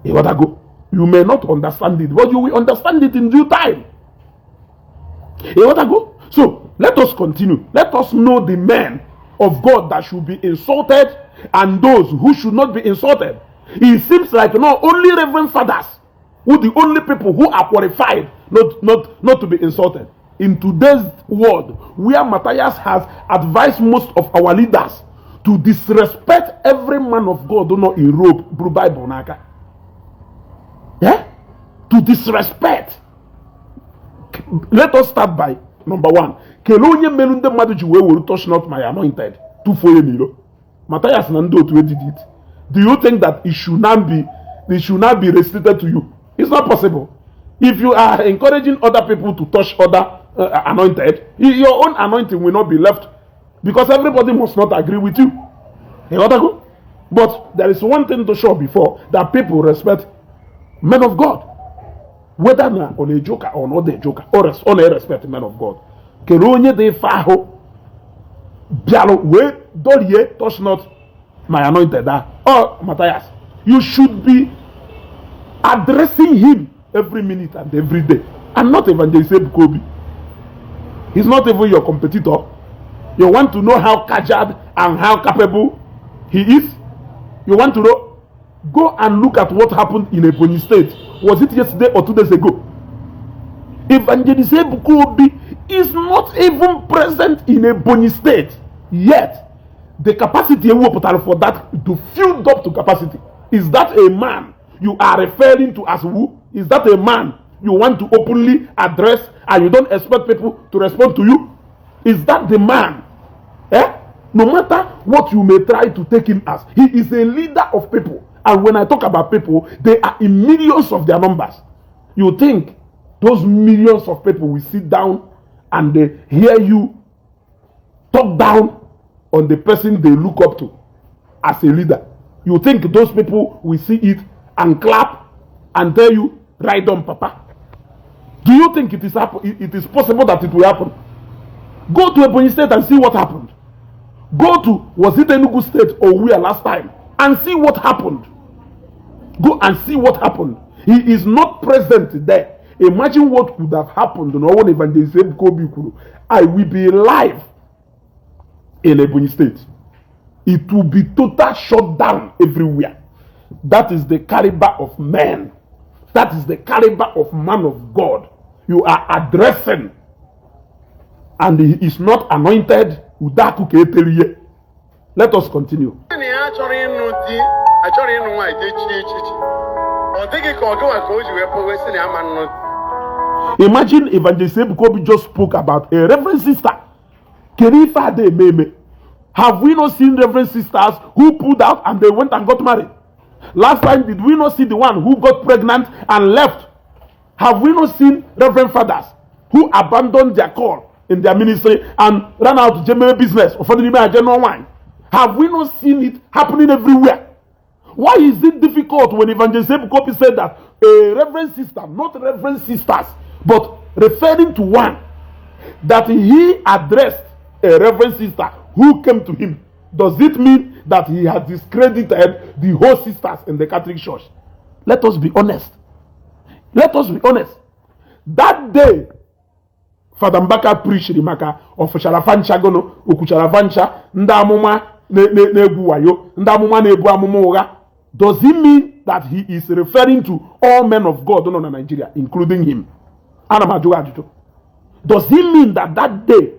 You want to go? You may not understand it, but you will understand it in due time. You want to go? So let us continue. Let us know the men of God that should be insulted and those who should not be insulted. It seems like not only reverend fathers who the only people who are qualified not to be insulted. In today's world, where Matthias has advised most of our leaders to disrespect every man of God in robe, blue Bible, naka. Yeah? To disrespect. Let us start by number one. Kelonye melunde maduji we will touch not my anointed. To follow me. Matthias Nando to did it. Do you think that it should not be restricted to you? It's not possible. If you are encouraging other people to touch other anointed, your own anointing will not be left because everybody must not agree with you. But there is one thing to show before that people respect men of God, whether on a joker or not a joker, or only respect men of God. Kelonye de faho bialo we dolie touch not my anointed, oh Matthias, you should be addressing him every minute and every day, and not Evangelist Ebuka Obi. He's not even your competitor. You want to know how casual and how capable he is? You want to know? Go and look at what happened in Ebonyi State. Was it yesterday or 2 days ago? Evangelist Ebuka Obi is not even present in Ebonyi State yet. The capacity for that to filled up to capacity. Is that a man you are referring to as who? Is that a man you want to openly address and you don't expect people to respond to you? Is that the man? No matter what you may try to take him as, he is a leader of people. And when I talk about people, they are in millions of their numbers. You think those millions of people will sit down and they hear you talk down on the person they look up to as a leader? You think those people will see it and clap and tell you, right on, Papa? Do you think it is possible that it will happen? Go to Ebonyi State and see what happened. Go to, was it Enugu State or where last time, and see what happened. Go and see what happened. He is not present there. Imagine what could have happened. No one Evangelist Ebuka Obi. I will be live in Ebonyi State. It will be total shutdown everywhere. That is the caliber of man. That is the caliber of man of God you are addressing. And he is not anointed. Let us continue. Imagine Evangelist Ebuka Obi just spoke about a reverend sister. Have we not seen reverend sisters who pulled out and they went and got married? Last time, did we not see the one who got pregnant and left? Have we not seen reverend fathers who abandoned their call in their ministry and ran out to general business or for the general wine? Have we not seen it happening everywhere? Why is it difficult when Evangelist Ebuka Obi said that a reverend sister, not reverend sisters, but referring to one, that he addressed a reverend sister who came to him? Does it mean that he has discredited the whole sisters in the Catholic Church? Let us be honest. Let us be honest. That day, Father Mbaka preached Rimaka of Sharafancha Gono, Okucharafancha, Ndamuma Negu Wayo, Ndamuma Nebu Amumuga. Does he mean that he is referring to all men of God in Nigeria, including him? Does he mean that that day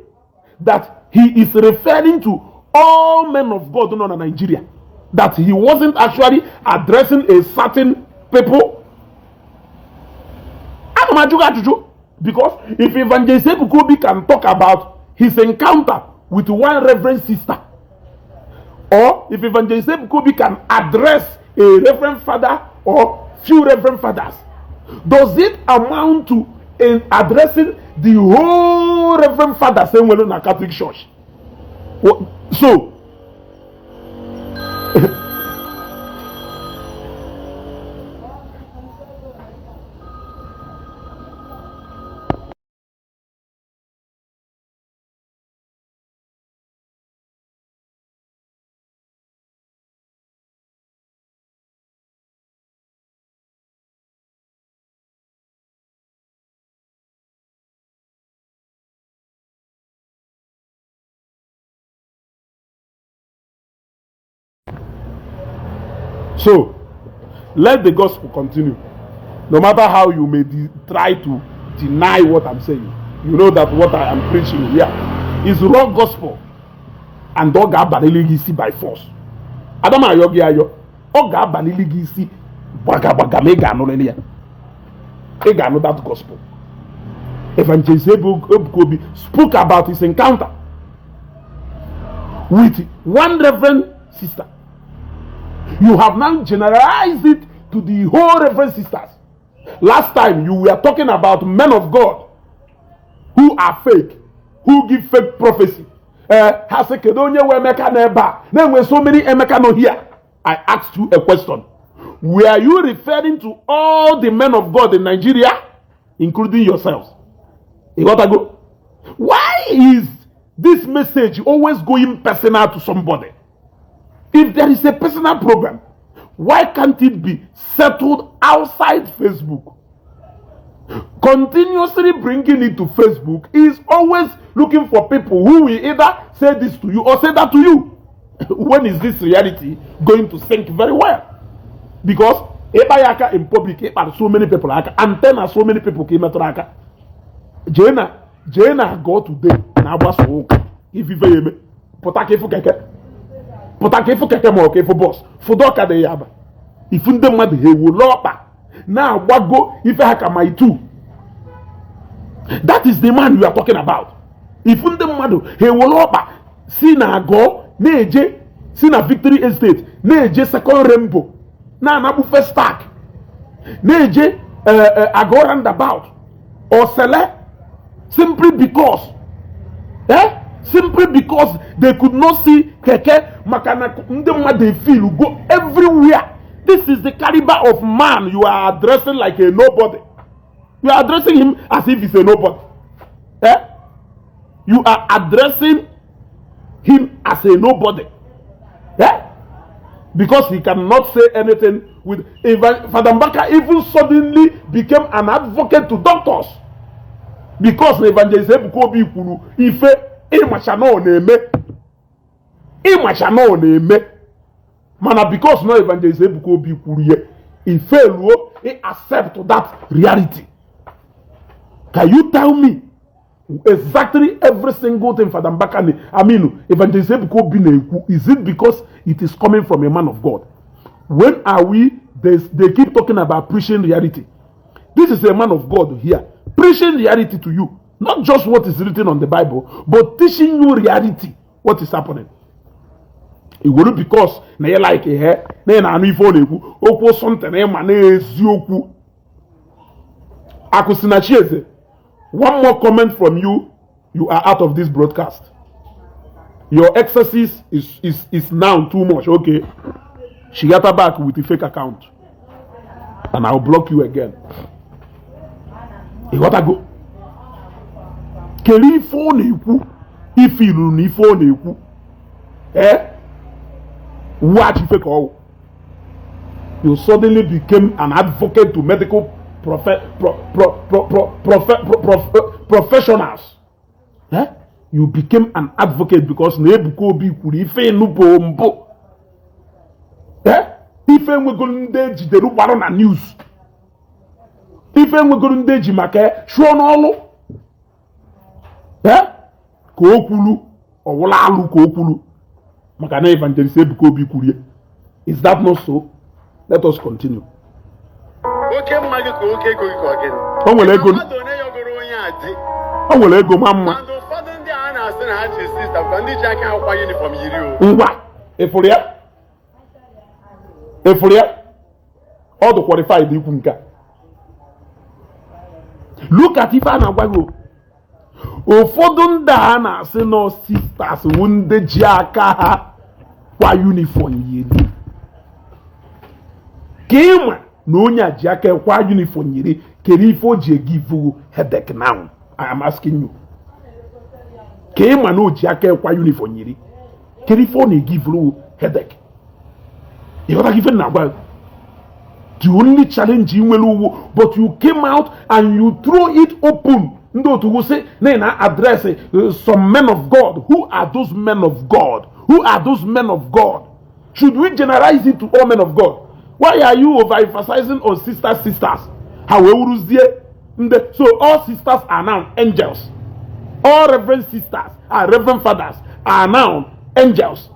that he is referring to all men of God in Nigeria, that he wasn't actually addressing a certain people? Because if Evangelist Ebuka Obi can talk about his encounter with one reverend sister, or if Evangelist Ebuka Obi can address a reverend father or few reverend fathers, does it amount to addressing the whole reverend father same way in a Catholic Church? So So, let the gospel continue. No matter how you may try to deny what I'm saying, you know that what I am preaching here is raw gospel. And Oga Baniligisi by force. Adama Yogi Ayo, Oga Baniligisi, Baga Mega no Lenia. Ega know that gospel. Evangelist Ebuka Obi spoke about his encounter with one reverend sister. You have now generalized it to the whole reverend sisters. Last time you were talking about men of God who are fake, who give fake prophecy. Then when so many Emeka no here, I asked you a question. Were you referring to all the men of God in Nigeria, including yourselves? You gotta go. Why is this message always going personal to somebody? If there is a personal problem, why can't it be settled outside Facebook? Continuously bringing it to Facebook is always looking for people who will either say this to you or say that to you. When is this reality going to sink very well? Because Ebayaka in public, so many people, antenna, so many people came at Raka. Jena go today, and I was walk. If you pay me, Potake for Keke more, okay, for boss, for Doka de Yaba. If you don't want, he will lopa. Now, what go if I have my two? That is the man we are talking about. If you don't want, he will lopa. See now go, Neje, see na Victory Estate, Neje second rainbow. Now Nabu first stack. Neje ago roundabout or select simply because simply because they could not see Keke Makana they feel go everywhere. This is the caliber of man you are addressing like a nobody. You are addressing him as if he's a nobody. You are addressing him as a nobody. Because he cannot say anything with Father Mbaka even suddenly became an advocate to doctors. Because Evangelist Ebuka Obi kuru ife imachano neme. Mana because no Evangelist Ebuka Obi kuru ye ife luo he accept that reality. Can you tell me exactly every single thing Father Mbaka Evangelist Ebuka Obi is it because it is coming from a man of God? When are we? They keep talking about preaching reality. This is a man of God here preaching reality to you, not just what is written on the Bible, but teaching you reality. What is happening? It will be because na you like here, na anu ifo neku, okwo something na ma na ezioku. Akusina chieze. One more comment from you. You are out of this broadcast. Your exercise is now too much. Okay. She got her back with a fake account. And I'll block you again. You gotta go. Keri phone eku. If you need phone eku. What you fake all? You suddenly became an advocate to medical professionals. You became an advocate because Ebuka Obi kuri ife nubo mbo. Ife we go ndeji de rubaro na news. Ife we go ndeji make show no olu. Ko okulu owola alu ko okulu. Maka na Evangelist Ebuka Obi kuri. Is that not so? Let us continue. Okay, mmadụ ka oke ego gị ka ọ gịnị? O nwere ego. Mmadụ onye yọgoro onye adị. O nwere ego ma mma. And ụfọdụ ndị a na-asị na ha ji sista bụ ndị ji aka akwụkwọ uniform yiri o. Ngwa, efuru ya. All the qualified ikwu nke. Look at ife a na-agwa gị. Ụfọdụ ndị a na-asị na sisters bụ ndị ji aka ha kwa uniform yiri. Kema na onye a ji aka kwa uniform yiri kere ife o ji give headache now. I am asking you. Kema na o ji aka kwa uniform yiri kere ife o na give headache. You gotta give it now. The only challenge you will, but you came out and you throw it open. Ndo to say na address some men of God. Who are those men of God? Who are those men of God? Should we generalize it to all men of God? Why are you overemphasizing on sisters? So all sisters are now angels. All reverend sisters and reverend fathers are now angels.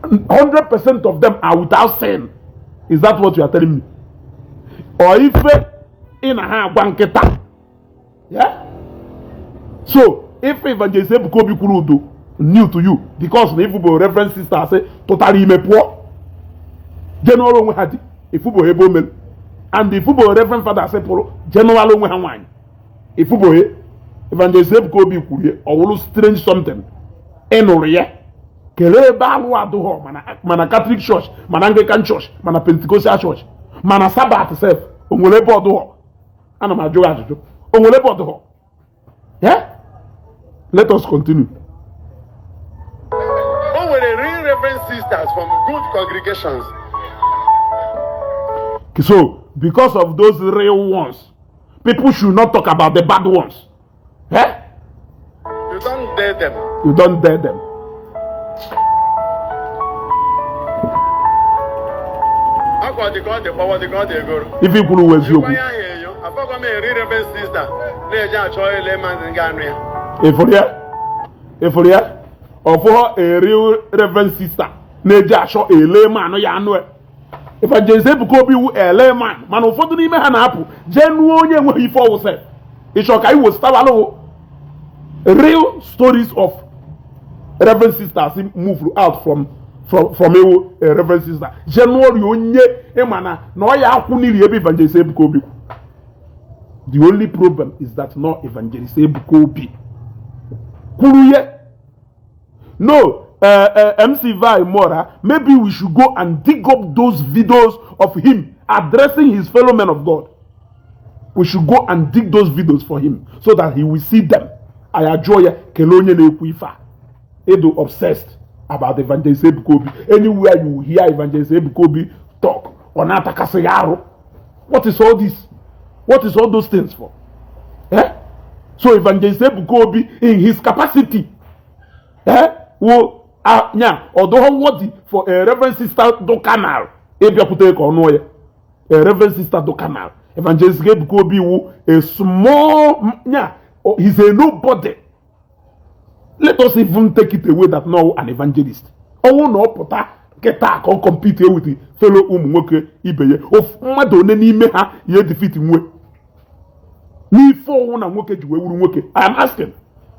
100% of them are without sin. Is that what you are telling me? Or if in a banketa, yeah. So if Evangelist Ebuka Obi Kurudo new to you because if you reverend sister say totally me poor. General we had if you ebo mel and if you reverend father say poro general we have if you Evangelist Ebuka Obi Kuruye or will strange something enoria kele ba lu aduho mana Catholic church mana Anglican church mana Pentecostal church mana Sabbath self onwele bodo ho ana ma joga ajuju onwele bodo ho. Yeah, let us continue. O nwere real reverend sister sisters from good congregations. So, because of those real ones, people should not talk about the bad ones. Eh? You don't dare them. You don't dare them. If you could always you. If for a real reverend sister, Neja show a layman no ya no. Evangelist Ebuka Obi a layman, man of the name Hanapu, genuine when he falls. It's okay, was Stavalo. Real stories of reverend sisters move out from a reverend sister. Genuine onye emana no ya kuniri Evangelist Ebuka Obi. The only problem is that no Evangelist Ebuka Obi. Kuruye. No, MC Vi Mora, maybe we should go and dig up those videos of him addressing his fellow men of God. We should go and dig those videos for him so that he will see them. I enjoy Kelonye Nekuifa. Edo obsessed about Evangelist Ebuka Obi. Anywhere you hear Evangelist Ebuka Obi talk, on Atakaseyaro, what is all this? What is all those things for? Eh? So Evangelist Ebuka Obi in his capacity, although what for a reverend sister do canal, a reverend sister do canal. Evangelist Ebuka Obi a small, he's a nobody. Let us even take it away that no an evangelist. Oh no, pota get or compete with the fellow worker ibeye of madone ni me ha ye defeat mwe. Ni for one and work I am asking.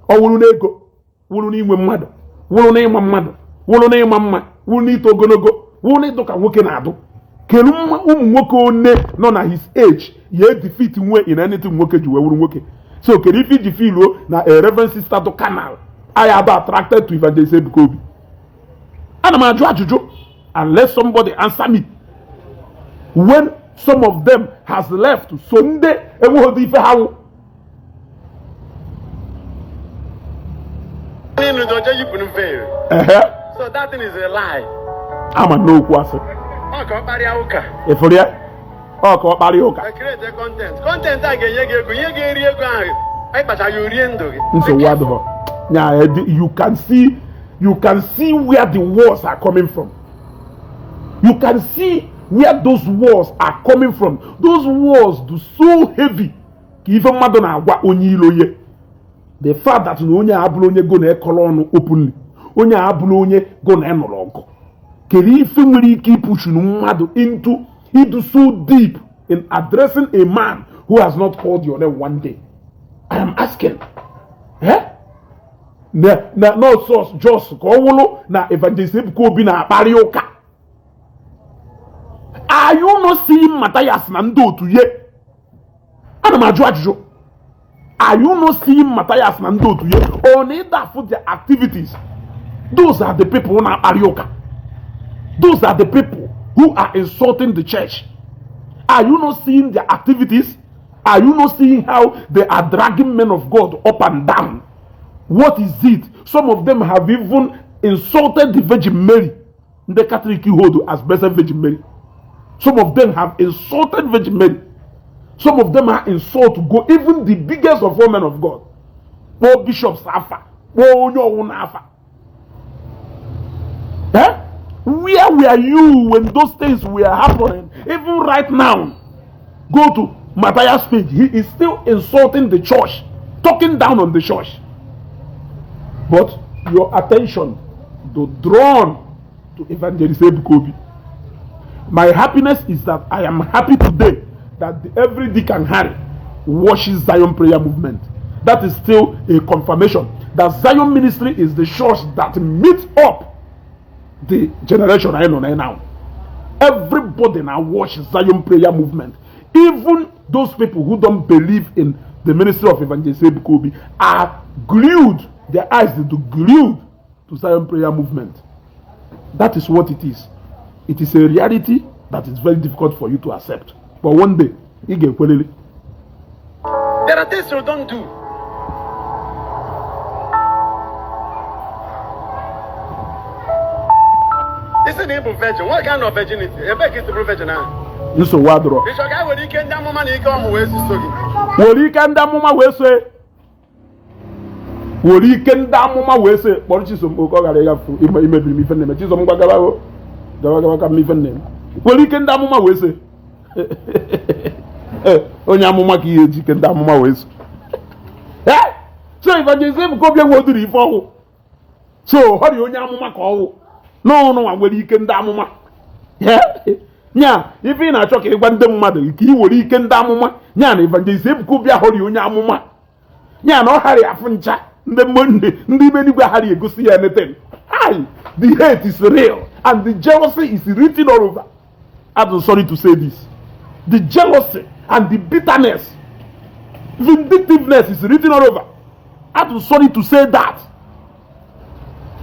Or will nego? Will ni mmadụ? Will ni mmadụ? Will ni mama? Will ni to go? Will ni to ka nwoke na ado? Kelu nwoke one no na his age ye defeat mwe in anything nwoke ji wuru nwoke. So can if you feel na a reverend sister to canal, I am attracted to Evangelist Ebuka Obi. And I'm ajụjụ unless somebody answer me. When some of them has left Sunday, and what do you how? So that thing is a lie. I'm a no question. If for that, I create the content. Content I get so what? Yeah, you can see where the wars are coming from. You can see where those wars are coming from. Those wars do so heavy. Even Madonna onye iloye. The fact that onye abụrụ onye go na kolon openly. Onye abụrụ onye go na enologo. Keri ife nwere ike push mmadụ into so deep in addressing a man who has not called your name one day. I am asking. Eh? No source just ko na Evangelist Ebuka Obi na akpari ụka. Are you not seeing Matthias Nando to ye? Are you not seeing Matthias Nando to ye? Only that for their activities. Those are the people who are Arioka. Those are the people who are insulting the church. Are you not seeing their activities? Are you not seeing how they are dragging men of God up and down? What is it? Some of them have even insulted the Virgin Mary. The Catholic hold as Blessed Virgin Mary. Some of them have insulted Virgin Mary. Some of them are insult to go, even the biggest of all men of God. Poor Bishop Safa. Eh? Where were you when those things were happening? Even right now, go to Matthias' page. He is still insulting the church, talking down on the church. But your attention to drawn to Evangelist Ebuka Obi. My happiness is that I am happy today that every Dick and Harry washes Zion Prayer Movement. That is still a confirmation that Zion Ministry is the church that meets up the generation I know now. Everybody now watches Zion Prayer Movement. Even those people who don't believe in the ministry of Evangelist Ebuka Obi are glued, their eyes are glued to Zion Prayer Movement. That is what it is. It is a reality that is very difficult for you to accept. But one day, you get kwelele. There are things you don't do. Isn't he virgin? What kind of virginity? A back is the virgin now. So what draw? It's okay when you can damn money come away. Wori kan da muma we say. Wori kan da muma we say. But chi so mo ko ga ya fu. Ime bi mi fen ne. Chi so mo ga ga o. Ga ka mi fen ne. Wori kan da muma we say. Onya muma ki Ejike kan da muma we say. Eh? So Evangelist Ebuka Obi wo duri ifo. So hori onya muma ko wo. No wori kan da muma. Yeah. Nya ife na achọ ka ịgwa ndị mmadụ ka ị were ike ndị amụma nya na Evangelist Ebuka Obi ahụrụ onye amụma nya na ọ ghara afụ ncha ndị ibe n'igwe ghara egosi ya anything. The hate is real and the jealousy is written all over. I'm sorry to say this. The jealousy and the bitterness, vindictiveness is written all over. I'm sorry to say that.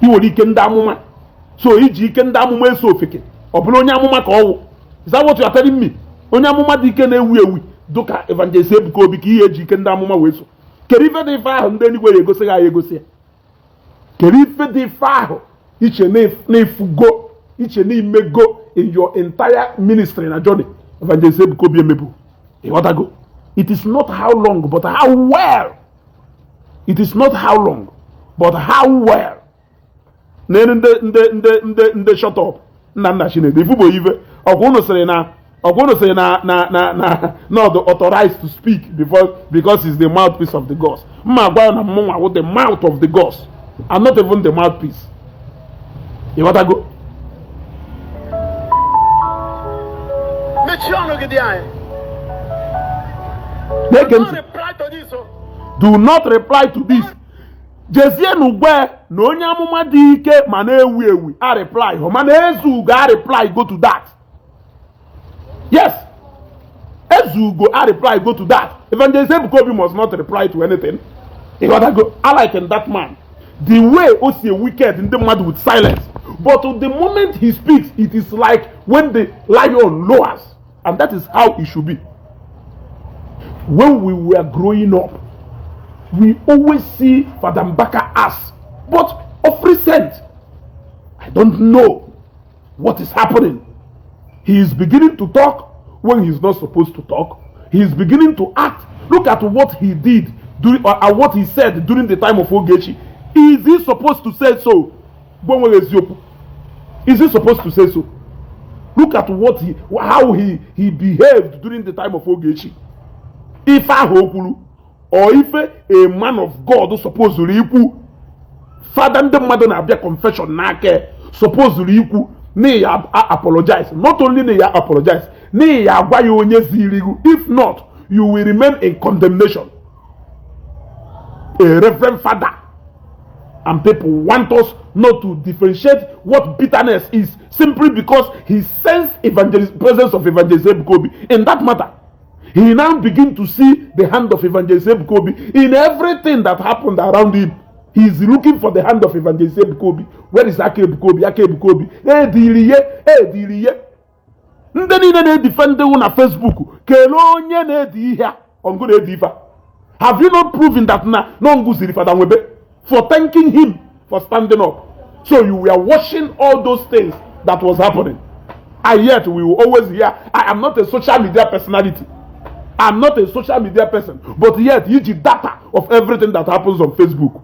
Ị were ike ndị amụma so iji ike ndị amụma eso ofeke ọ bụrụ onye amụma ka ọwụ. Is that what you are telling me? Onye amụma dị ike na-ewu ewu dụka Evangelist Ebuka Obi ka ihe eji ike ndị amụma wee so. Kedu ife dị ife ahụ ndị eluigwe ya egosi ha ya egosi ya? Kedu ife dị ife ahụ iche na-efugo iche na-imego in your entire ministry na journey Evangelist Ebuka Obi emebu? Ịghọtago? It is not how long but how well. It is not how long but how well. Na ndị shut up. Nna Chineke ifubo ife ọkwụnụ sịrị na not authorized to speak because he's the mouthpiece of the gods. Mma gwa na mmunwa with the mouth of the gods and not even the mouthpiece. You want to go? Do not reply to this. Jezie n'ugbe na onye amụma dị ike ma na-ewu ewu a reply ho ma na-ezugo a reply go to that. Yes, ezugo a reply go to that. Evangelist Ebuka Obi must not reply to anything. You gotta go. I like that man. The way Osi wicked in the mad with silence, but the moment he speaks, it is like when the lion lowers, and that is how it should be. When we were growing up, we always see Father Mbaka as, but of recent, I don't know what is happening. He is beginning to talk when he's not supposed to talk. He is beginning to act. Look at what he did during, or what he said during the time of Ogechi. Is he supposed to say so? Is he supposed to say so? Look at how he behaved during the time of Ogechi. If I hope, or if a man of God who supposedly equal, father the mother na be confession nake supposedly equal, ne ya apologize. Not only ne ya apologize, ne ya agwa ya onye zirigu. If not, you will remain in condemnation. A reverend father, and people want us not to differentiate what bitterness is simply because he sensed presence of Evangelist Ebuka Obi in that matter. He now begin to see the hand of Evangelist Ebuka Obi in everything that happened around him. He is looking for the hand of Evangelist Ebuka Obi. Where is Ejike Mbaka Obi? Ejike Mbaka Obi. Diriye. Ndị niile na-edefend na Facebook. Kele onye na-edi ihe ongo na-edi ife. Have you not proven that no nguziri Father Nwebe for thanking him for standing up? So you were watching all those things that was happening. And yet we will always hear, I am not a social media personality. I'm not a social media person, but yet you give data of everything that happens on Facebook.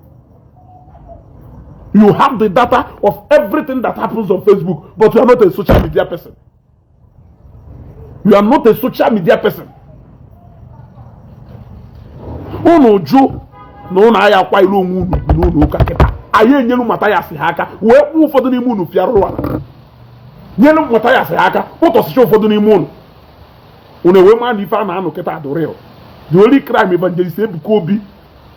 You have the data of everything that happens on Facebook, but you are not a social media person. You are not a social media person. Unu ju na unu aya kwa ilu onwe unu n'ụlọ ụka kịta. Anyị enyelu Mathias ha aka wee kpụ ụfọdụ n'ime unu fiarụrụ ala. Nyelu Mathias ha aka kpụtọsịcha ụfọdụ n'ime unu. Unewe man if I na keta adoreo. The only crime Evangelist Ebuka Obi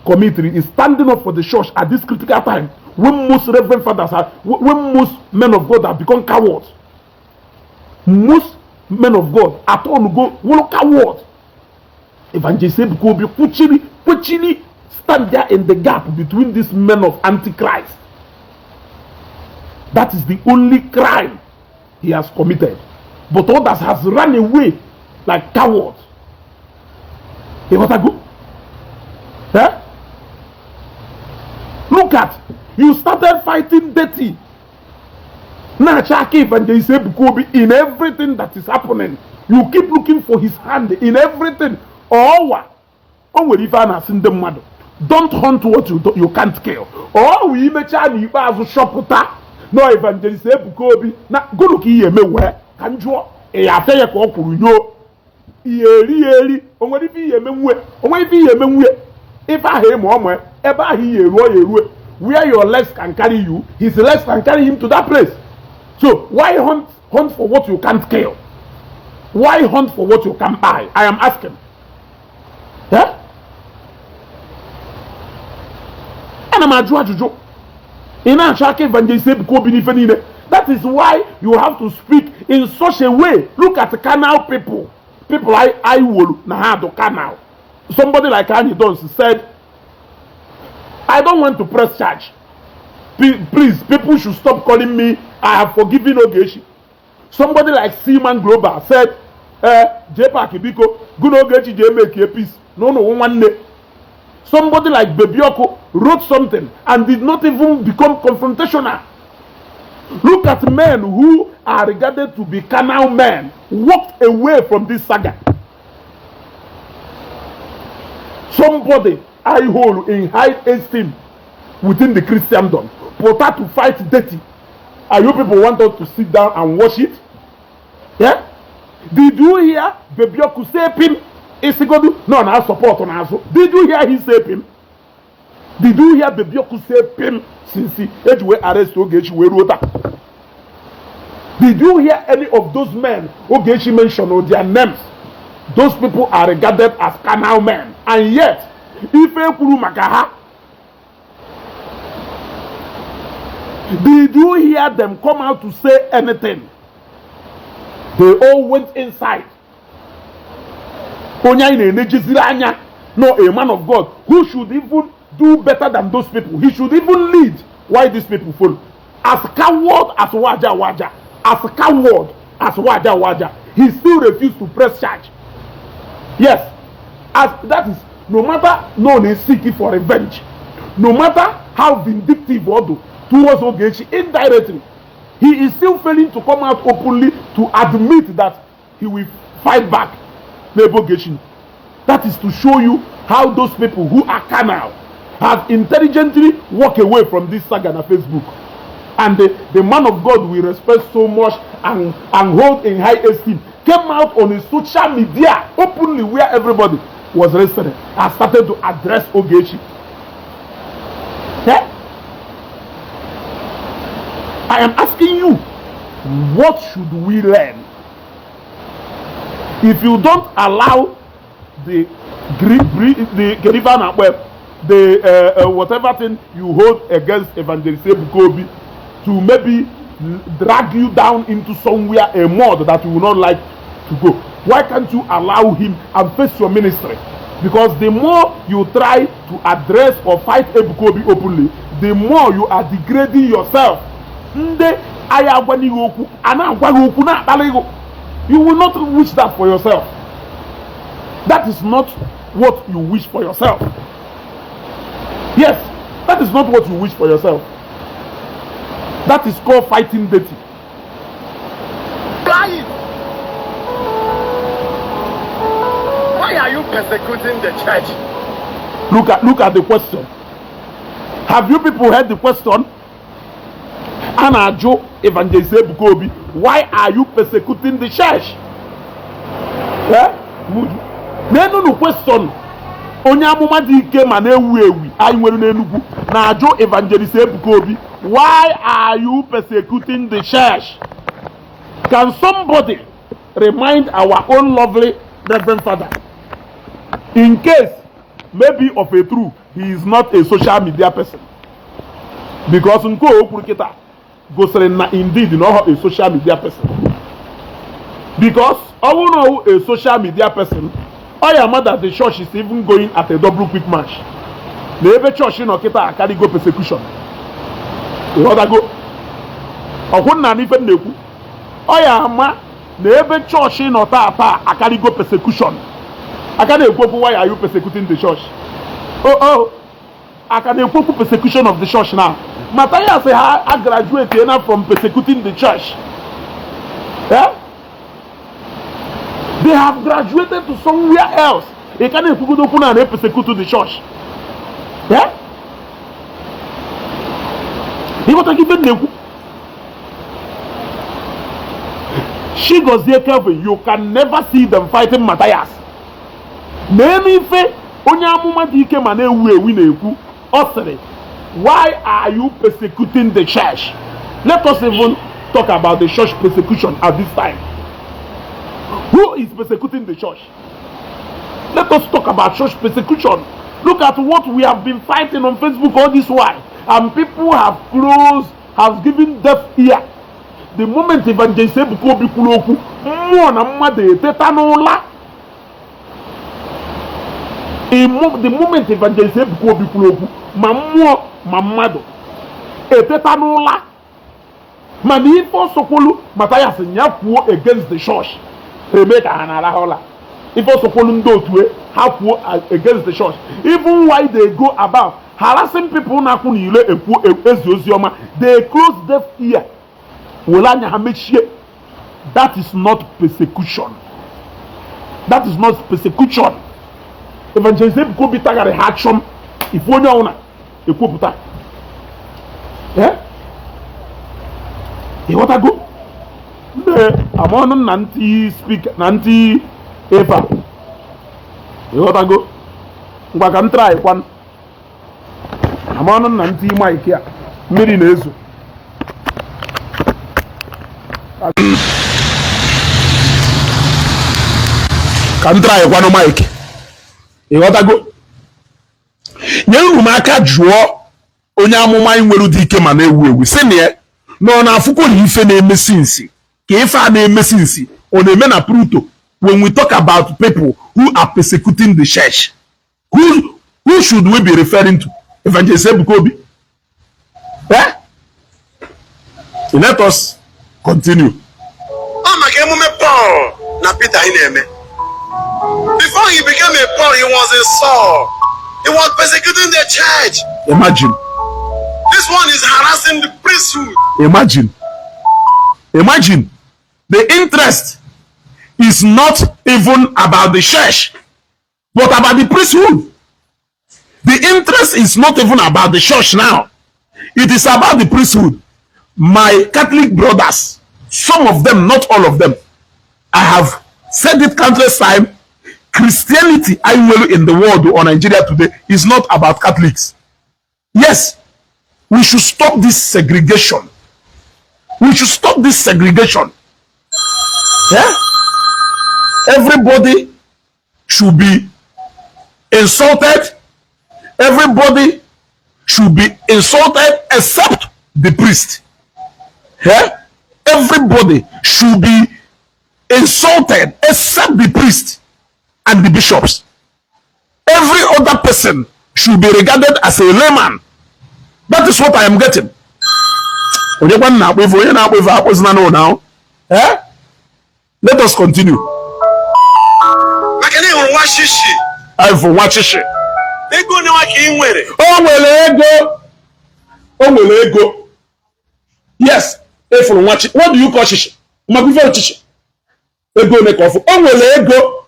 committed is standing up for the church at this critical time when most reverend fathers when most men of God have become cowards. Most men of God are told to go cowards. Evangelist Ebuka Obi quickly stand there in the gap between these men of Antichrist. That is the only crime he has committed. But others has run away like cowards. You want to go? Eh? Look at, you started fighting dirty. Now check Evangelist Ebuka Obi in everything that is happening. You keep looking for his hand in everything. Or don't hunt what you can't kill. Or we may charge you shop. No Evangelist Ebuka Obi. Now go look here me where can you after you yeri onwere fi yemenwe onwere fi yemenwe if I hear more ever he yeru where your legs can carry you, his legs can carry him to that place. So why hunt for what you can't kill? Why hunt for what you can't buy? I am asking. Yeah? And I'm a that is why you have to speak in such a way. Look at the canal people. People I will na do canal. Somebody like Annie Dons said, I don't want to press charge. Please, people should stop calling me. I have forgiven Ogechi. Somebody like Seaman Global said, J-Park Ibiko, good Ogechi J make a peace. No, one day. Somebody like Bebioko wrote something and did not even become confrontational. Look at men who are regarded to be carnal men, walked away from this saga. Somebody I hold in high esteem within the Christendom, put her to fight dirty. Are you people want us to sit down and watch it? Yeah? Did you hear Bebioko say him? No, I support on us. Did you hear he say him? Did you hear Bebioko say him? Since he arrest Ogechi Weruota. Did you hear any of those men Ogechi mentioned or their names? Those people are regarded as carnal men. And yet, if Ekuru Makaha, did you hear them come out to say anything? They all went inside. No, a man of God who should even do better than those people. He should even lead. Why these people follow? As coward as Waja. As coward as Waja. He still refused to press charge. Yes. As that is, no matter no is seeking for revenge. No matter how vindictive or do towards Ogechi indirectly, he is still failing to come out openly to admit that he will fight back Ogechi. That is to show you how those people who are carnal have intelligently walked away from this saga on Facebook. And the man of God we respect so much and hold in high esteem came out on his social media openly where everybody was listening and started to address Ogechi. Yeah? I am asking you, what should we learn? If you don't allow the whatever thing you hold against Evangelist Ebuka Obi to maybe drag you down into somewhere, a mud that you will not like to go, why can't you allow him and face your ministry? Because the more you try to address or fight Ebuka Obi openly, the more you are degrading yourself. You will not wish that for yourself. That is not what you wish for yourself. Yes, that is not what you wish for yourself. That is called fighting dirty. Why are you persecuting the church? Look at the question. Have you people heard the question? Anna Joe Evangelist Ebuka Obi, why are you persecuting the church? Yeah? No question. Onyamuma dike ma na-ewu anyị nwere n'Enugu na Joe Evangelist Ebuka Obi, why are you persecuting the church? Can somebody remind our own lovely Reverend Father, in case maybe of a truth he is not a social media person? Because nko okurikita gosere na indeed not a social media person. Because a social media person, I am mad that the church is even going at a double quick march. The every church in Okita carry go persecution. The other go. Okuna ni fe neku. I am mad the every church in Okita carry go persecution. I can't go. Why are you persecuting the church? I can equip persecution of the church now. Matthias I graduated from persecuting the church. Yeah? They have graduated to somewhere else. They can persecute the church. Yeah? He was given the she goes there, Kelvin. You can never see them fighting Matthias. Why are you persecuting the church? Let us even talk about the church persecution at this time. Who is persecuting the church? Let us talk about church persecution. Look at what we have been fighting on Facebook all this while. And people have closed, have given deaf ear. The moment Evangelist Ebuka Obi kuloku, the moment Evangelist Ebuka Obi kuloku, mamado etetanola. Manifo sokolu Matthias nyakuo against the church. Rebecca Hanarahola. If also Polundotwe have against the church. Even while they go about harassing people, they close deaf ear. That is not persecution. That is not persecution. Evangelist Ebuka Obi tagare action. If one owner, you put that. Yeah? You want to go? I'm on Nanti speak Nanti Eva. You want to go? I can try one. I'm on Nanti Mike here. Miri nezu. Can try one Mike. You want to go? Nyeru maka juo onye amụma nwere dị ike ma na-ewu ewu sị na no na afuko ni ife na-eme sinsi ka ife a na-eme sinsi ọ na-eme na Pluto. When we talk about people who are persecuting the church, who should we be referring to? Evangelist Ebuka Obi? Eh? Let us continue. Paul na Peter ineme. Before he became a Paul, he was a Saul. He was persecuting the church. Imagine. This one is harassing the priesthood. Imagine. Imagine. The interest is not even about the church, but about the priesthood. The interest is not even about the church now. It is about the priesthood. My Catholic brothers, some of them, not all of them, I have said it countless times. Christianity I will in the world or Nigeria today is not about Catholics. Yes, we should stop this segregation. We should stop this segregation. Yeah? Everybody should be insulted. Everybody should be insulted except the priest. Yeah? Everybody should be insulted except the priest and the bishops. Every other person should be regarded as a layman. That is what I am getting. Now, eh? Let us continue. I for watch it. Oh, ego. Yes, if for watch it. What do you call shishi? Ego make off. Oh, ego.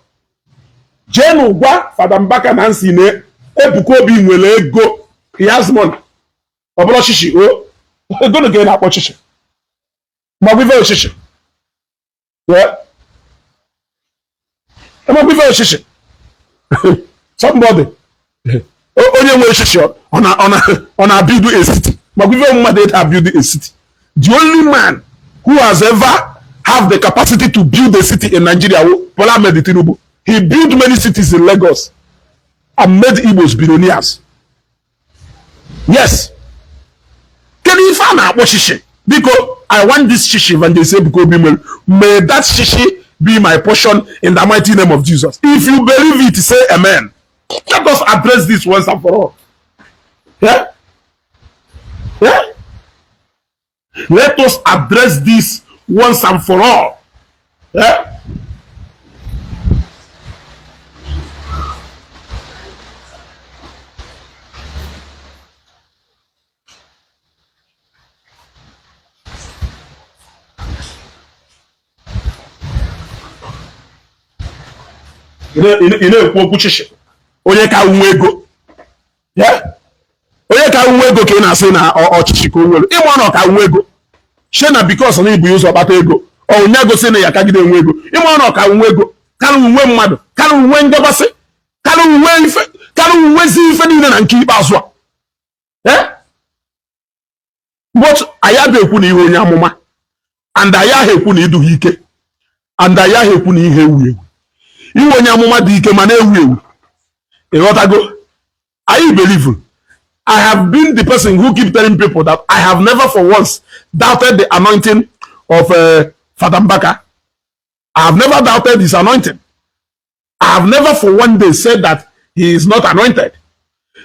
Jenu gwa Father Mbaka Nancy ne Ebuka Obi nwele ego. He has money. Obolo shishi o. Ego no get akpo shishi. Ma we very shishi. Yeah. Ma we very shishi. Somebody. Onye nwe shishi on a build a city. Ma we very mad at build a city. The only man who has ever have the capacity to build a city in Nigeria, Bola Ahmed Tinubu. He built many cities in Lagos and made Igbos billionaires. Yes. Can you find out what shishi? Because I want this shishi Evangelist Ebuka Obi. May that shishi be my portion in the mighty name of Jesus. If you believe it, say amen. Let us address this once and for all. Yeah? Yeah? Let us address this once and for all. Yeah? ị na-ekwu okwu chichi onye ka nwe ego onye ka nwe ego ka ị na-asị na ọchịchị ka o nwere ịma na ọ ka nwe ego she na bikos na ibu ụzọ kpata ego onye gosi na ya kagide nwe ego ịma na ọ ka nwe ego karịa nwe mmadụ karịa nwe ngabasị karịa nwezi ife niile na nke ikpeazụ a but anyị abịa ekwu na ihe onye amụma and anyị ahụ ekwu na idughị ike and anyị ahụ ekwu na ihe ewu ewu ihe onye amụma dị ike ma na-ewu ewu ịghọtago I believe I have been the person who keep telling people that I have never for once doubted the anointing of Father Mbaka. I have never doubted his anointing. I have never for one day said that he is not anointed.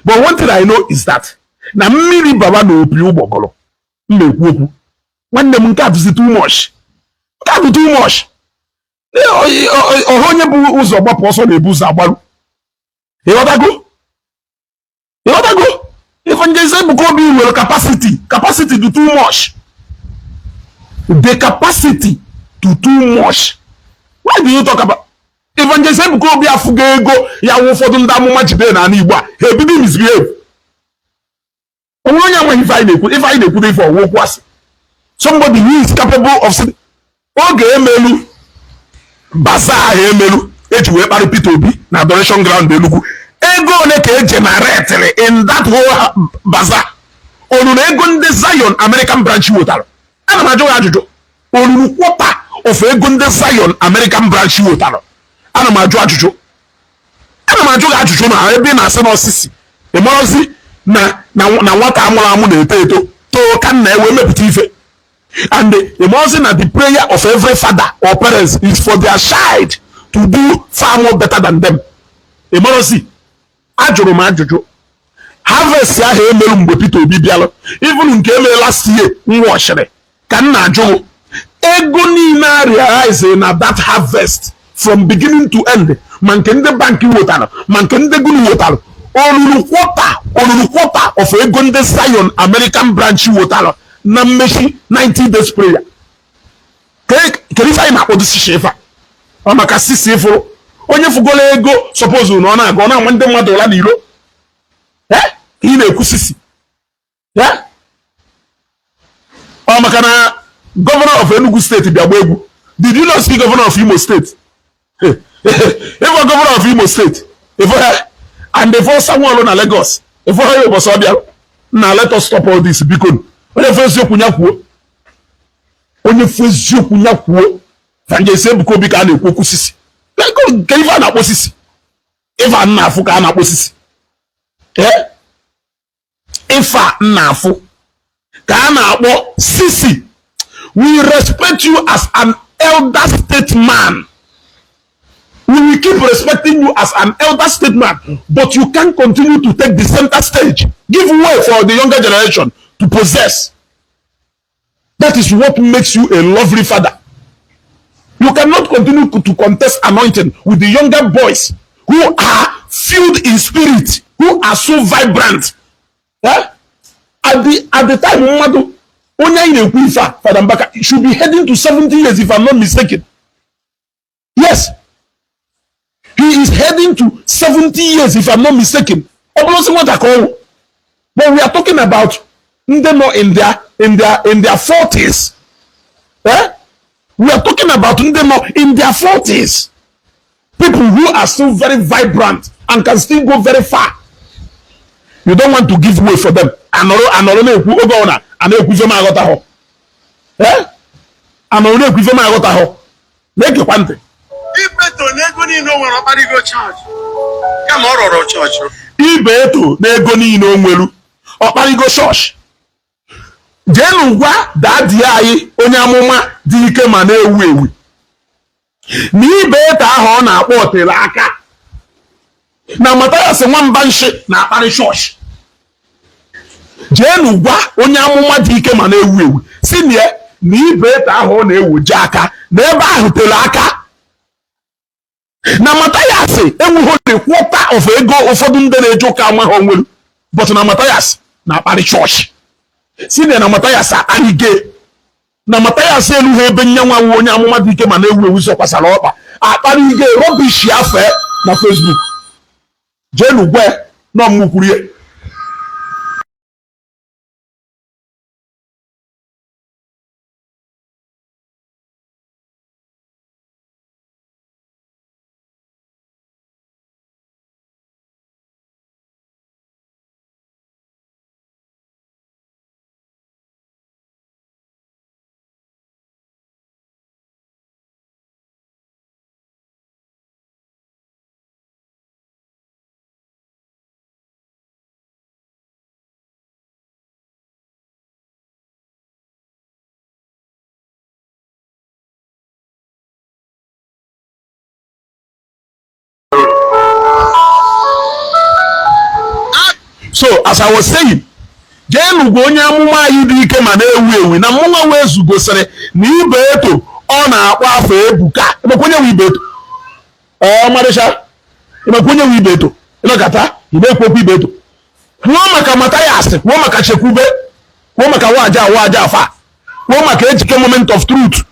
But one thing I know is that na mmiri baba na opi ụgbọgọrọ mmekwu okwu nwanne m nke abụzi too much. Nke abụ too much. Onye bụ ụzọ gbapụ ọsọ na-ebu ụzọ agbaru. Ịghọtago? Evangelist Ebuka Obi will capacity to too much. The capacity to too much. Why do you talk about Evangelist Ebuka Obi afuga ego ya wụ ụfọdụ ndị amụma jide na Igbo a ha ebido misbehave. Onye nwe ife anyị na-ekwu ife ọwụ okwu asị. Somebody who is capable of oge emelu bazaar emelu eji wee kparị Peter Obi na adoration ground Enugu. Ego ole ka e generate in that whole bazaar? Olulu ego ndị Zion American branch wotara. Ana m ajụ ajụjụ. Olulu kwota of ego ndị Zion American branch wotara. Ana m ajụ ajụjụ na ebe na-asị n'osisi. Ịmarazi na nwata amụrụ amụ na-eto eto too ka nna ewe mepụta ife. And ịmarazi na the prayer of every father or parents is for their child to do far more better than them. Ịmarazi ajụrụ m ajụjụ harvest ahụ emelu mgbe Peter Obi bịalụ even nke emere last year nwọchiri ka m na-ajụ ego niile arise na that harvest from beginning to end ma nke ndị banki wetara ma nke ndị gunu wetara olulu kwota of ego ndị Zion American branch wetara na mmechi 90 days prayer kedu ife anyị na-akpọ disi shefa ọ maka sisi ifuru onye fugolo ego suppose na ọ na-aga ọ na-ama ndị mmadụ ụla n'ilo ị na-ekwu sisi ọ maka na governor of Enugu State bịa gba egwu. Did you not see governor of Imo State? Even governor of Imo State and before someone na Lagos before he was bịa na let us stop all this biko onye fe eziokwu nya kwuo Evangelist Ebuka Obi ka a na-ekwu okwu sisi ka ife a na-akpọ sisi ife a na-afụ ka a na-akpọ sisi ife a na-afụ ka a na-akpọ sisi. We respect you as an elder statesman. We will keep respecting you as an elder statesman, but you can't continue to take the center stage. Give way for the younger generation to possess. That is what makes you a lovely father. You cannot continue to contest anointing with the younger boys who are filled in spirit, who are so vibrant. At the time, Father Mbaka should be heading to 70 years if I'm not mistaken. Yes. He is heading to 70 years if I'm not mistaken. But we are talking about in their 40s. We are talking about in their 40s. People who are still very vibrant and can still go very far. You don't want to give way for them. Ibeto n'ego niile o nwere ọkparigo church kama ọ rọrọ church. Ibeto n'ego niile o nwere ọkparigo church. Jenu gwa dadi anyị onye amụma dị ike ma na-ewu ewu na Ibeto ahụ ọ na-akpọ otere aka na Mathias nwamba nshi na-akparị church. Jenu gwa onye amụma dị ike ma na-ewu ewu si na Ibeto ahụ ọ na-ewoje aka na ebe ahụ tere aka na Mathias enweghị the quarter of ego ụfọdụ ndị na-eje ụka amaghị onwelu but na Mathias na-akparị chọọchị si na Mathias akparịge na Mathias elughị ebe nyanwa onye amụma dị ike ma na-ewu ewu sokwasara ọkpa akparịge rọbish afọ na Facebook jenu gwe no mmukwurie. So as I was saying, jenu go onye amụma anyị dị ike ma na-ewu ewu na mmụnwa wee zugosiri na ibe eto ọ na-akpọ afọ Ebuka. Ịmakwenye wu ibe eto marịcha, ịmakwenye wu ibe eto ịnọkata ịna-ekwekwu ibe eto. Kwuo maka Mathias, kwuo maka Chekwube, kwuo maka waja afa, kwuo maka Ejike moment of truth,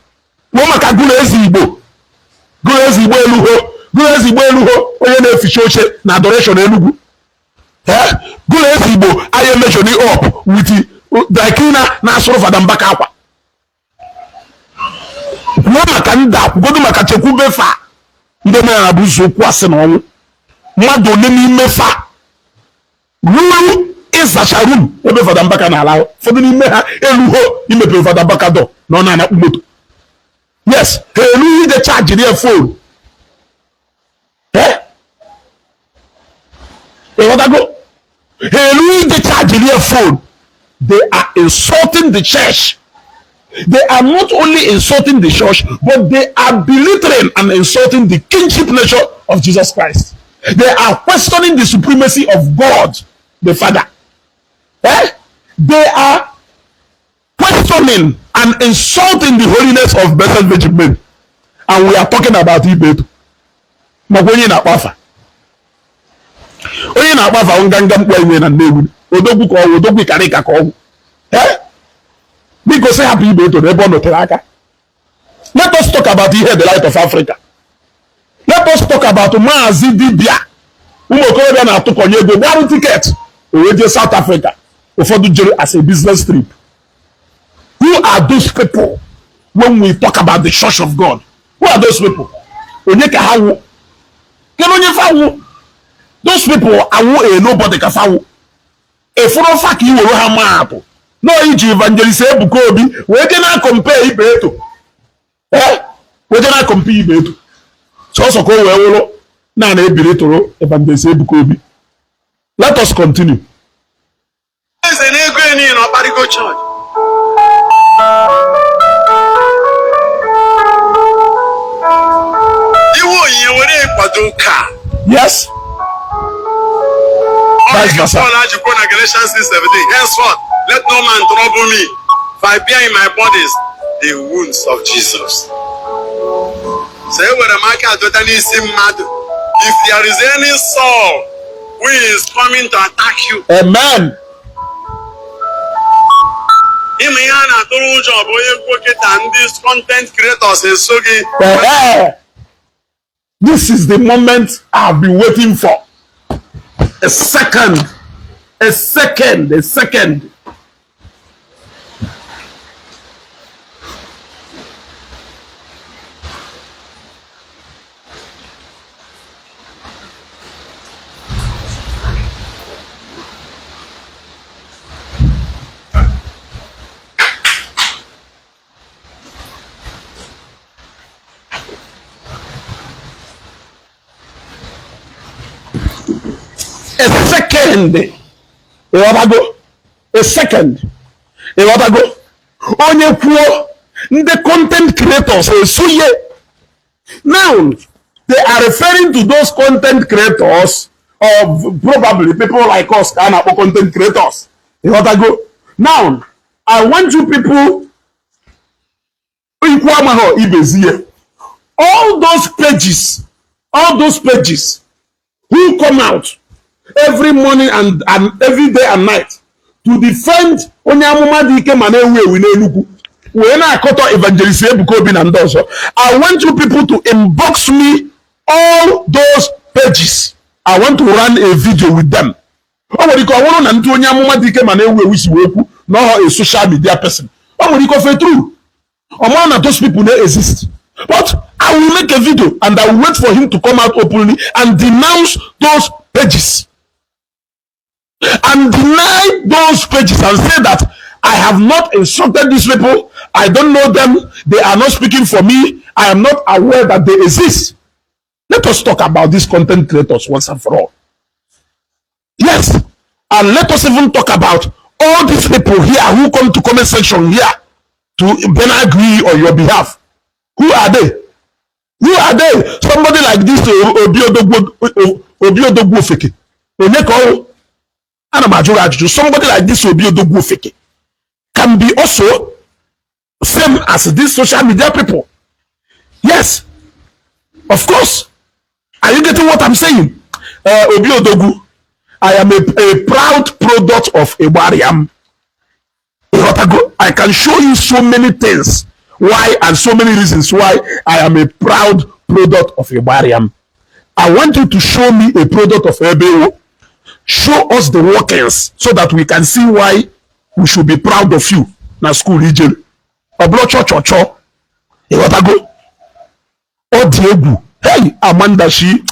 kwuo maka gụrụ ezi Igbo eluho onye na-eficha oche na adoration Enugu. Gụrụ ezi Igbo anyị emechoni up with Dakina na asụrụ Fada Mbaka akwa. Kwuo maka ndị akwụgodo maka Chekwube fa ndị mere na bụ ụzọokwu asị na ọnwụ mmadụ ole n'ime fa ruru ịzacha rum ebe Fada Mbaka na-ala. Ụfọdụ n'ime ha eluho imepe Fada Mbaka dọ na ọ na-anakpu moto. Yes, ha eluhi ide chaji ya phone. They charge their phone. They are insulting the church. They are not only insulting the church, but they are belittling and insulting the kingship nature of Jesus Christ. They are questioning the supremacy of God, the Father. They are questioning and insulting the holiness of Blessed Virgin Mary. And we are talking about Ibeto. Onye na-agbafa nganga mkpọ iwe na Nnewi odogwu ka ọwụ odogwu karịka ka ọwụ biko sị hapụ ibe eto n'ebe ọ nọtere aka. Let us talk about ihe the light of Africa. Let us talk about Maazi Dibia ụmụ okorobịa na-atụkọnye ego gbarụ tiket wee jee South Africa, ụfọdụ jere as a business trip. Who are those people when we talk about the church of God? Who are those people? Onye ka ha wụ? Kedu onye fa wụ? Those people are nobody can follow. A follow fact you will have map. No, Evangelist Ebuka Obi, we cannot compare Ibeto. We cannot compare Ibeto. So also call we na Ebeto Evangelist Ebuka Obi. Let us continue. There's an ego in nobody go church. Yes. Galatians 6:17. Henceforth, let no man trouble me, for I bear in my bodies the wounds of Jesus. Say where if there is any soul who is coming to attack you, amen. And these content creators is so this is the moment I've been waiting for. A second. A second. Onye kwuo the content creators esuye. Now they are referring to those content creators of probably people like us kind of content creators. Now I want you people all those pages who come out every morning and every day and night to defend onye amụma dị ike ma na-ewu ewu n'Enugu wee na-akọtọ Evangelist Ebuka Obi na ndị ọzọ. I want you people to inbox me all those pages. I want to run a video with them. Oh, what you call one and two Yamuma Dike Manewe, which you no a social media person. Oh, what you call for true? Among those people they exist. But I will make a video and I will wait for him to come out openly and denounce those pages. And deny those pages and say that I have not instructed these people. I don't know them. They are not speaking for me. I am not aware that they exist. Let us talk about these content creators once and for all. Yes. And let us even talk about all these people here who come to comment section here to agree on your behalf. Who are they? Who are they? Somebody like this Obi Odogwu Feke. Somebody like this Obi Odogwu Feke can be also same as these social media people. Yes. Of course. Are you getting what I'm saying? Obi Odogwu, I am a proud product of Ebariam. I can show you so many things why and so many reasons why I am a proud product of Ebariam. I want you to show me a product of Ebeo. Show us the workings so that we can see why we should be proud of you. Na school region. Oblocho chocho. Egotago. Odiegu. Hey, Amanda she.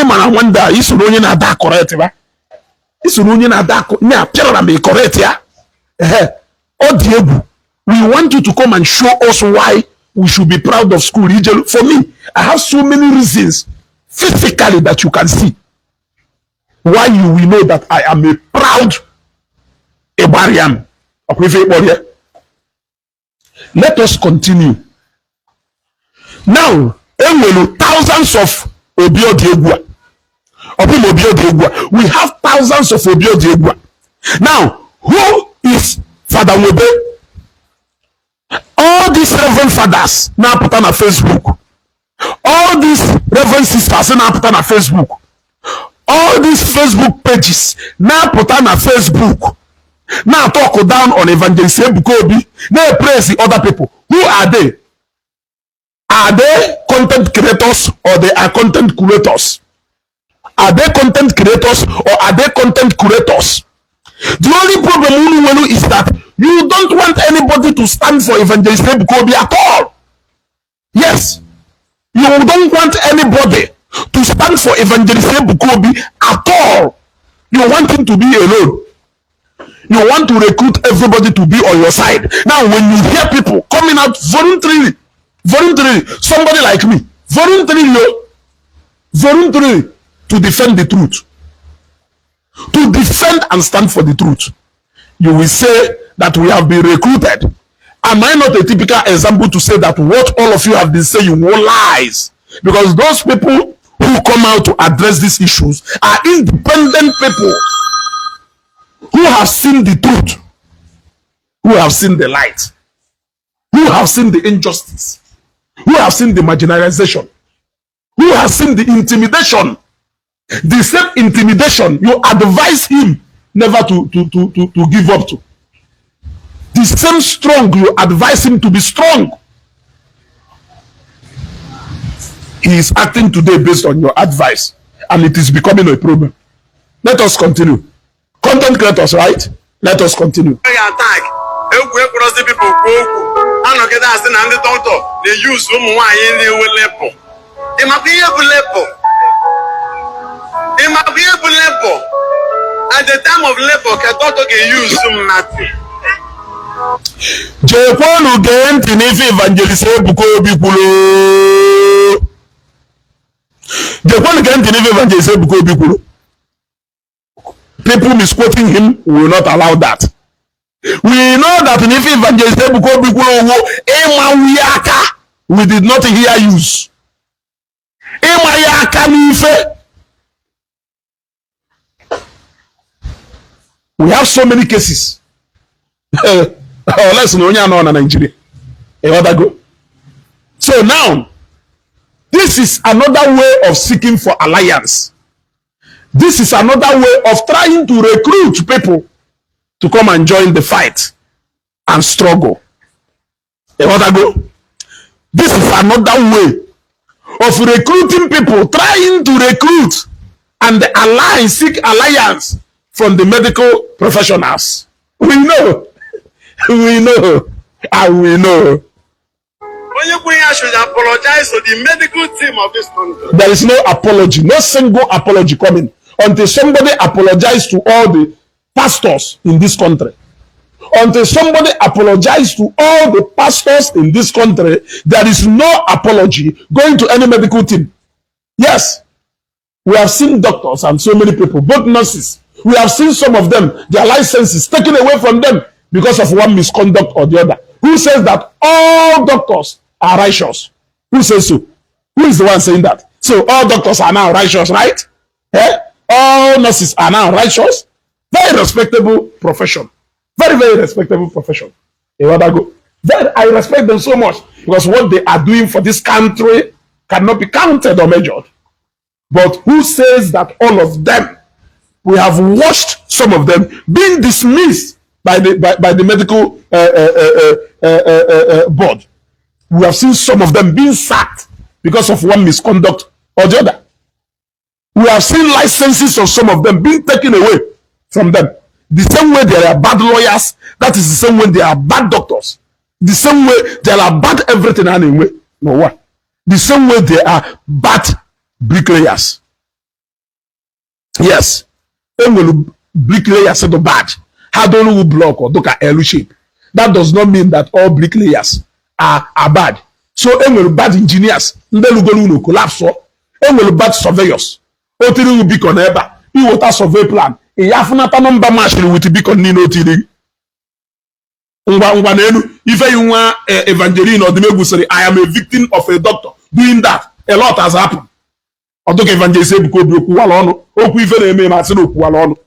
Man, Amanda, isu no na da correct ba. Isu no na da na pera me correct ya. Odiegu. We want you to come and show us why we should be proud of school region. For me, I have so many reasons physically that you can see why you will know that I am a proud Ebariam. Let us continue. Now, thousands of Obiodiegua. We have thousands of Obiodiegua. Now, who is Father Wobe? All these reverend fathers now put on a Facebook. All these reverend sisters now put on a Facebook. All these Facebook pages now put on a Facebook. Now talk down on Evangelist Ebuka Obi. Now praise the other people. Who are they? Are they content creators or they are content curators? Are they content creators or are they content curators? The only problem is that you don't want anybody to stand for Evangelist Ebuka Obi at all. Yes. You don't want anybody to stand for Evangelist Ebuka Obi at all. You want him to be alone. You want to recruit everybody to be on your side. Now, when you hear people coming out voluntarily, somebody like me, voluntarily to defend the truth, to defend and stand for the truth, you will say that we have been recruited. Am I not a typical example to say that what all of you have been saying were lies? Because those people who come out to address these issues are independent people who have seen the truth, who have seen the light, who have seen the injustice, who have seen the marginalization, who have seen the intimidation. The same intimidation you advise him never to give up to. The same strong you advise him to be strong. He is acting today based on your advice, and it is becoming a problem. Let us continue. Content creators, right? Let us continue. They use at the time of labor, Katoto can use some nothing. Jeponu get in Evangelist Ebuka Obi kulo. Jeponu get in Evangelist Ebuka Obi kulo. People misquoting him, we will not allow that. We know that in Evangelist Ebuka Obi kulo, we did not hear use. We have so many cases. Let's know Nigeria. So now, this is another way of seeking for alliance. This is another way of trying to recruit people to come and join the fight and struggle. This is another way of recruiting people, trying to recruit and seek alliance from the medical professionals. We know, and we know. Should apologize to the medical team of this country. There is no apology, no single apology coming until somebody apologizes to all the pastors in this country. Until somebody apologizes to all the pastors in this country, there is no apology going to any medical team. Yes, we have seen doctors and so many people, both nurses. We have seen some of them, their licenses taken away from them because of one misconduct or the other. Who says that all doctors are righteous? Who says so? Who is the one saying that? So all doctors are now righteous, right? All nurses are now righteous. Very respectable profession. Very, very respectable profession. I respect them so much because what they are doing for this country cannot be counted or measured. But who says that all of them, we have watched some of them being dismissed by the medical board. We have seen some of them being sacked because of one misconduct or the other. We have seen licenses of some of them being taken away from them. The same way there are bad lawyers, that is the same way there are bad doctors. The same way there are bad everything anyway. No what? The same way there are bad bricklayers. Yes. Bricklayers are bad. How don't you block or look at L shape? That does not mean that all bricklayers are bad. So bad engineers, collapse. Bad surveyors. Otiri will be on ever. You water survey plan. Yafunata number machine with beacon nino tiri. If you want Evangelist Ebuka, I am a victim of a doctor doing that. A lot has happened. I don't Evangelist Ebuka Obi okuwalono. Oku ife na-eme masị okuwalono.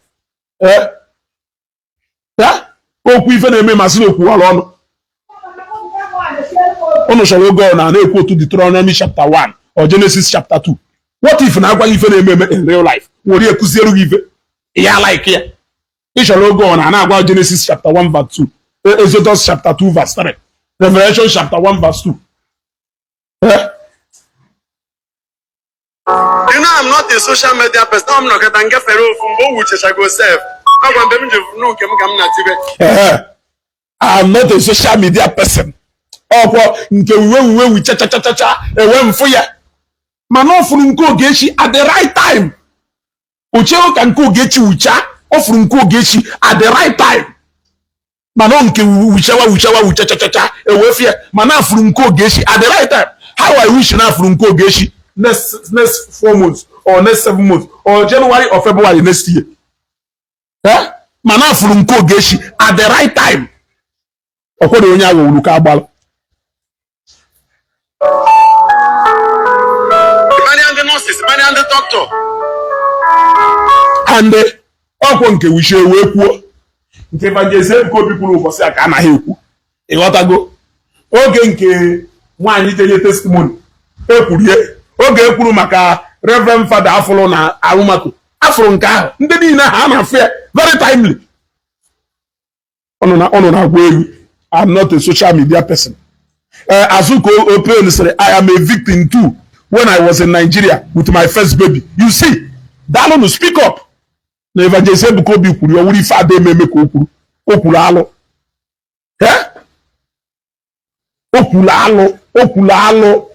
Oku ife na-eme masị okuwalono. Ono shall go on and quote to Deuteronomy chapter 1 or Genesis chapter 2. What if na agwa ife na-eme in real life? Wori ekuzieru ife. Yeah, like here. It shall go on and agwa Genesis chapter 1 verse 2. Exodus chapter 2 verse 3. Revelation chapter 1 verse 2. You know, I'm not a social media person. I'm not going to get from which I go serve. I'm not a social media person. We cha man offering ko geshi at the right time. Ocheo can ko gechi ucha offering ko geshi at the right time. Manon ke ucha cha ewefie man offering ko geshi at the right time. How I wish na offering ko geshi next 4 months or next 7 months or January or February next year. Man offering ko geshi at the right time. Okodo onya wo luka agbalo. And the doctor. And nke we share we kwuo. Nke Evangelist Ebuka Obi kwuru ụbọchị a ka anaghị ekwu. Ịghọtago? Oge nke nwaanyị tenye testimony ekwurie. Oge ekwuru maka Reverend Father Afụlụ na Arụmako. Afụrụ nke ahụ. Ndị niile ha na-afịa very timely. Ọnụ na-agwa egwu. I'm not a social media person. Azuko Open said, I am a victim too. When I was in Nigeria with my first baby. You see, that one to speak up. The Evangelist Ebuka Obi kwuru owuri ife ade meme ka okwuru alụ. Okwuru alụ.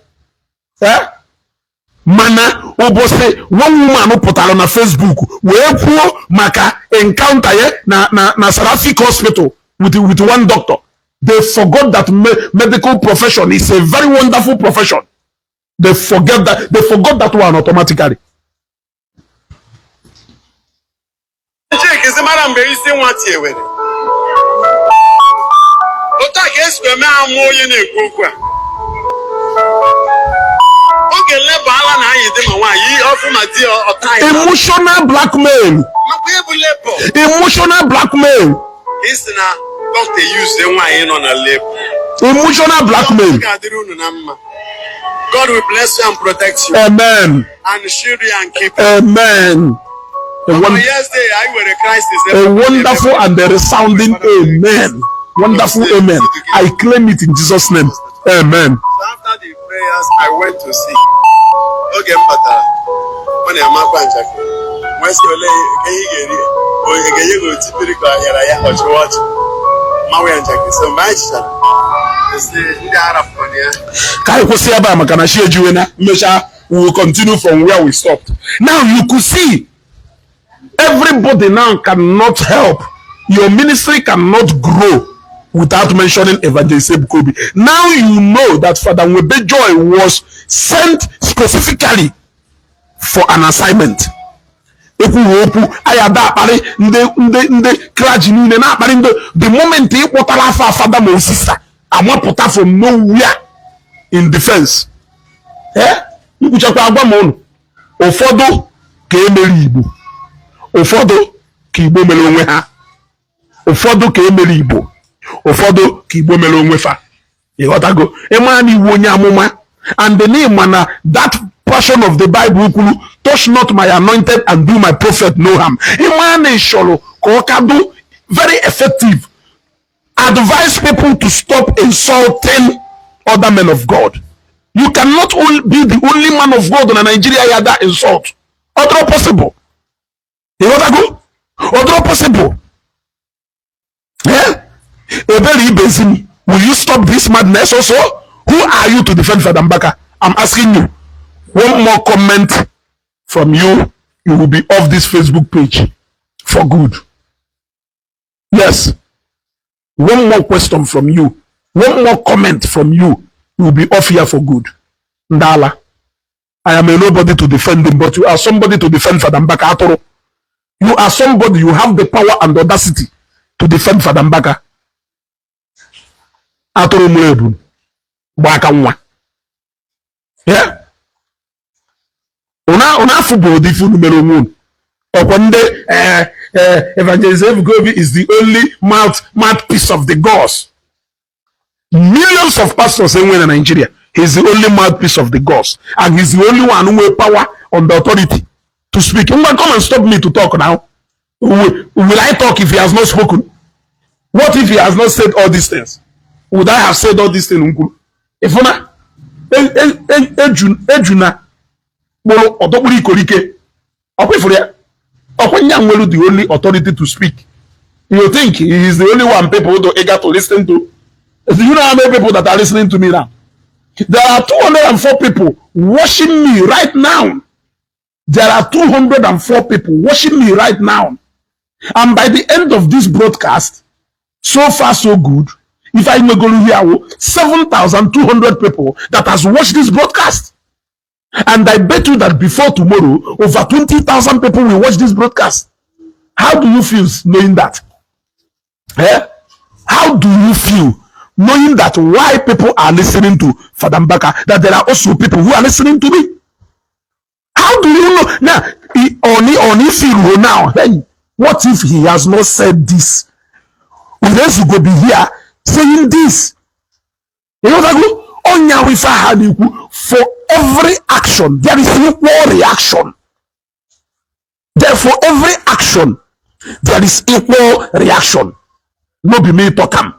Mana obosi one woman pụtara na Facebook wee kwuo maka encounter ye na Seraphic Hospital with one doctor. They forgot that medical profession is a very wonderful profession. They forgot that one automatically. Check is the madam be using what here with. Ota ke eswe me amoye na ekwu a. Oge leba ala na ayi de ma wa yi ofu ma di otai. Emotional blackmail. Emotional blackmail. Is na doctor use the one on a lip. Emotional blackmail. God will bless you and protect you. Amen. And shield you and keep you. Amen. A wonderful and a resounding amen. Wonderful amen. I claim it in Jesus' name. Amen. So after the prayers, I went to see. oge m batara ọ na-amakwa njakịrị nwee sị ole ka ihe ga-eri onye ga-enye gị otipiri ka yara ya ọchịwa ọchị mmanwụ ya njakịrị so mgbe anyị chichara ndị arapụrụ ya ka anyị kwụsị ebe a maka na shi ejiwe na mmecha. We will continue from where we stopped. Now you could see everybody now cannot help. Your ministry cannot grow without mentioning Evangelist Ebuka Obi. Now you know that Father Nwebe Joy was sent specifically for an assignment. The moment he put Father my sister, I'm not put from nowhere in defense. Eh? Ụfọdụ ka emere Igbo, ụfọdụ ka Igbo mere onwe ha, ụfọdụ ka emere Igbo, ụfọdụ ka Igbo mere onwe fa. Ịghọtago? Ịma na iwu onye amụma, and the name na that portion of the Bible kwuru, touch not my anointed and do my prophet no harm. Ịma na ịchọrọ ka ọ ka do very effective, advise people to stop insulting other men of God. You cannot be the only man of God in Nigeria here that insult. Other possible. You know that go? Other possible. Yeah? Very busy. Will you stop this madness also? Who are you to defend Father Mbaka? I'm asking you. One more comment from you. You will be off this Facebook page for good. Yes. One more question from you. One more comment from you. You will be off here for good. Ndala. I am a nobody to defend him, but you are somebody to defend Father Mbaka Atoro. You are somebody, you have the power and audacity to defend Father Mbaka. Atoro Mwebu. Baka nwa. Yeah? Una football di fu numero 1. Okwande Evangelist Ebuka Obi is the only mouthpiece of the gods. Millions of pastors in Nigeria. He's the only mouthpiece of the gods. And he's the only one who has power on the authority to speak. Come and stop me to talk now. Will I talk if he has not spoken? What if he has not said all these things? Would I have said all these things? If not, Ejuna, Otokuri Korike, the only authority to speak. You think he is the only one people who are eager to listen to? Do you know how many people that are listening to me now? There are 204 people watching me right now. There are 204 people watching me right now. And by the end of this broadcast, so far so good, if I may go here, 7,200 people that has watched this broadcast. And I bet you that before tomorrow, over 20,000 people will watch this broadcast. How do you feel knowing that? Eh? How do you feel knowing that why people are listening to Father Mbaka, that there are also people who are listening to me? How do you know? Now, only feel now, hey, what if he has not said this? We also go be here saying this. You know that go? For every action, there is equal reaction. Therefore, every action, there is equal reaction. No be me to come.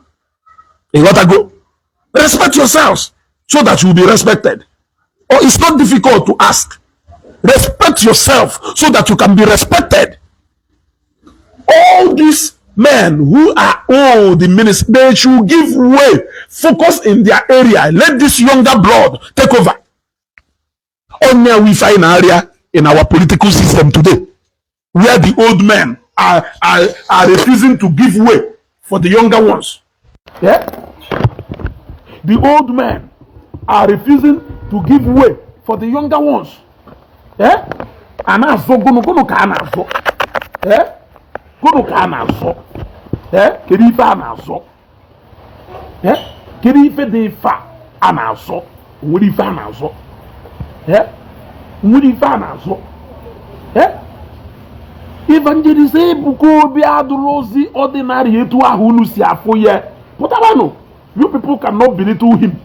You gotta go. Respect yourselves so that you will be respected. Or it's not difficult to ask. Respect yourself so that you can be respected. All these men who are old in ministry, they should give way. Focus in their area. Let this younger blood take over. Only we find an area in our political system today where the old men are refusing to give way for the younger ones. Yeah? The old men are refusing to give way for the younger ones. Yeah? Anazo gono kanazo. Yeah? Gono kanazo. Yeah? Kirifa anazo. Yeah? Kirifa defa anazo. Wurifa anazo. Yeah? Wurifa anazo. Yeah? Evangelist Ebuka Obi adolozi ordinary etu ahunu si afoye. Potabano, you people cannot belittle him.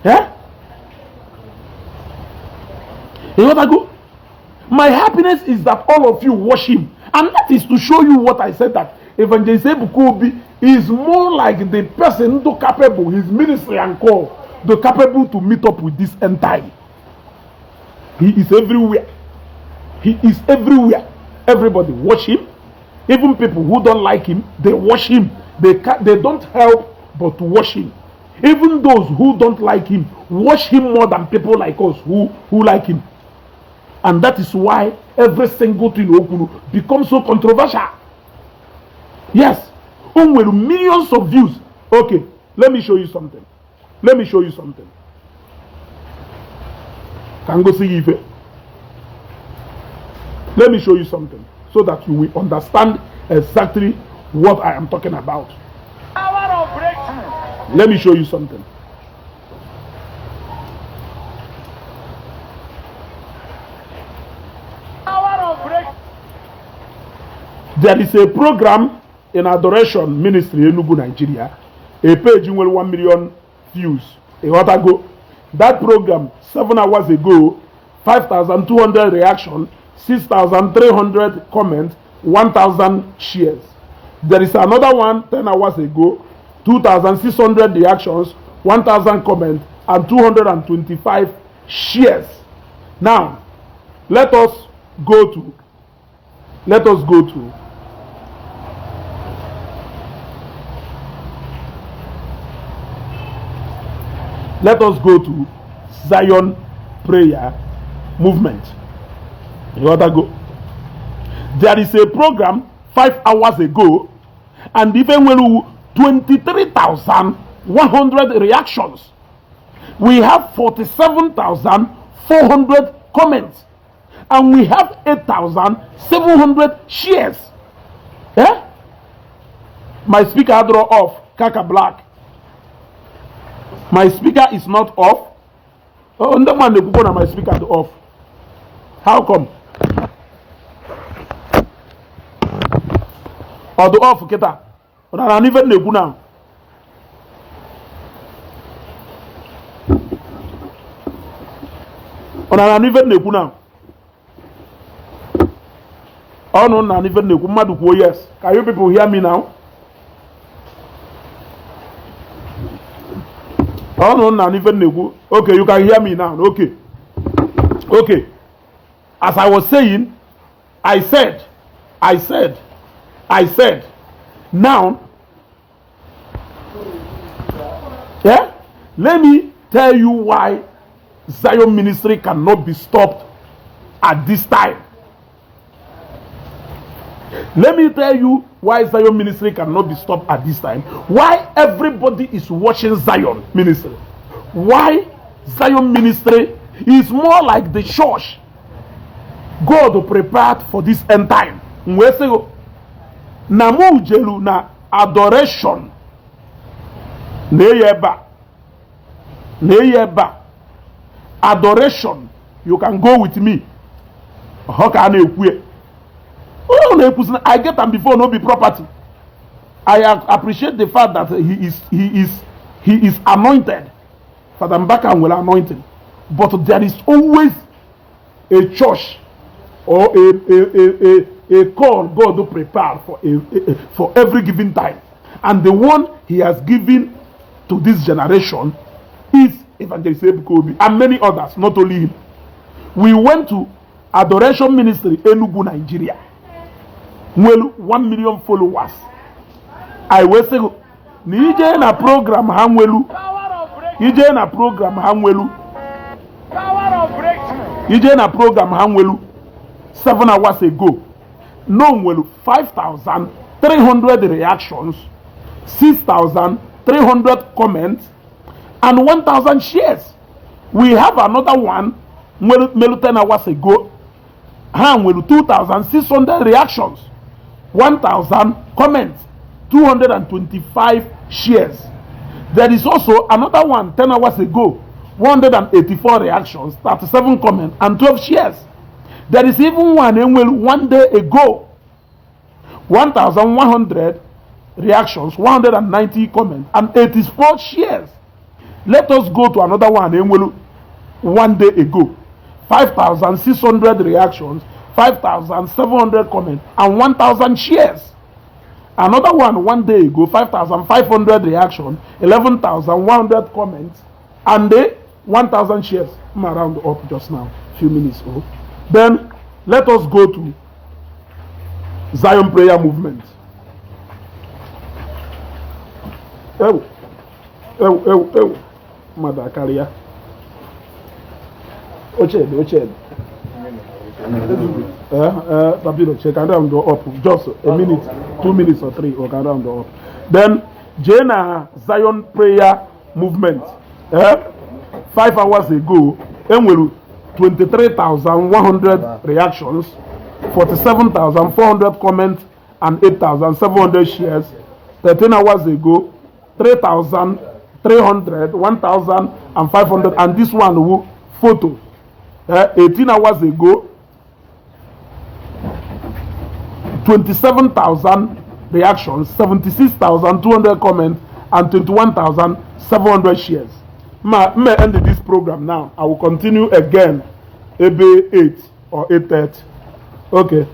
Eh? You know what I go? My happiness is that all of you watch him. And that is to show you what I said, that Evangelist Ebuka Obi is more like the person who capable, his ministry and call, the capable to meet up with this end time. He is everywhere. He is everywhere. Everybody watch him. Even people who don't like him, they watch him. They don't help but to watch him. Even those who don't like him watch him more than people like us who like him. And that is why every single thing Okunu becomes so controversial. Yes. With millions of views. Okay, let me show you something. Let me show you something. Can go see Ife. Let me show you something so that you will understand exactly what I am talking about. Let me show you something. There is a program in Adoration Ministry in Enugu, Nigeria. A page with 1 million views. A what ago? That program 7 hours ago, 5,200 reactions, 6,300 comments, 1,000 shares. There is another one 10 hours ago, 2,600 reactions, 1,000 comments, and 225 shares. Now, let us go to Zion Prayer Movement. You want to go? There is a program 5 hours ago, and even when 23,100 reactions, we have 47,400 comments, and we have 8,700 shares. Eh? My speaker had draw off, Kaka Black. My speaker is not off. Oh, no man, they put on my speaker off. How come? Or the off, Keta. But I don't even know now. Or I don't even know now. Oh no, I don't even know. Yes. Can you people hear me now? Oh no, not even nego. Okay, you can hear me now. Okay. Okay. As I was saying, I said, now, yeah, let me tell you why Zion Ministry cannot be stopped at this time. Let me tell you why Zion Ministry cannot be stopped at this time. Why everybody is watching Zion Ministry. Why Zion Ministry is more like the church God prepared for this end time. Namu jelu na adoration. Neyeba. Adoration. You can go with me. I get them before no be property. I appreciate the fact that he is anointed. Father Mbaka will anoint him. But there is always a church or a call God to prepare for every given time. And the one he has given to this generation is Evangelist Ebuka Obi and many others, not only him. We went to Adoration Ministry, Enugu, Nigeria. Well, 1 million followers. I will say, Nije na program Hamwelu. Ije na program Hamwelu. Ije na program Hamwelu 7 hours ago. No well 5,300 reactions, 6,300 comments, and 1,000 shares. We have another one, 10 hours ago. Hamwelu 2,600 reactions. 1,000 comments, 225 shares. There is also another one 10 hours ago, 184 reactions, 37 comments, and 12 shares. There is even one day ago, 1,100 reactions, 190 comments, and 84 shares. Let us go to another one 1 day ago, 5,600 reactions, 5,700 comments, and 1,000 shares. Another one day ago, 5,500 reactions, 11,100 comments, and 1,000 shares. I'm around up just now, few minutes ago. Then let us go to Zion Prayer Movement. Madakaria. Oched. Papilo, check and round up. Just a minute, 2 minutes or 3, or can round up. Then Jena Zion Prayer Movement. 5 hours ago, 23,100 reactions, 47,400 comments, and 8,700 shares. 13 hours ago, 3,300, 1,500, and this one photo. 18 hours ago, 27,000 reactions, 76,200 comments, and 21,700 shares. May end this program now. I will continue again, maybe 8 or 8:30. Okay.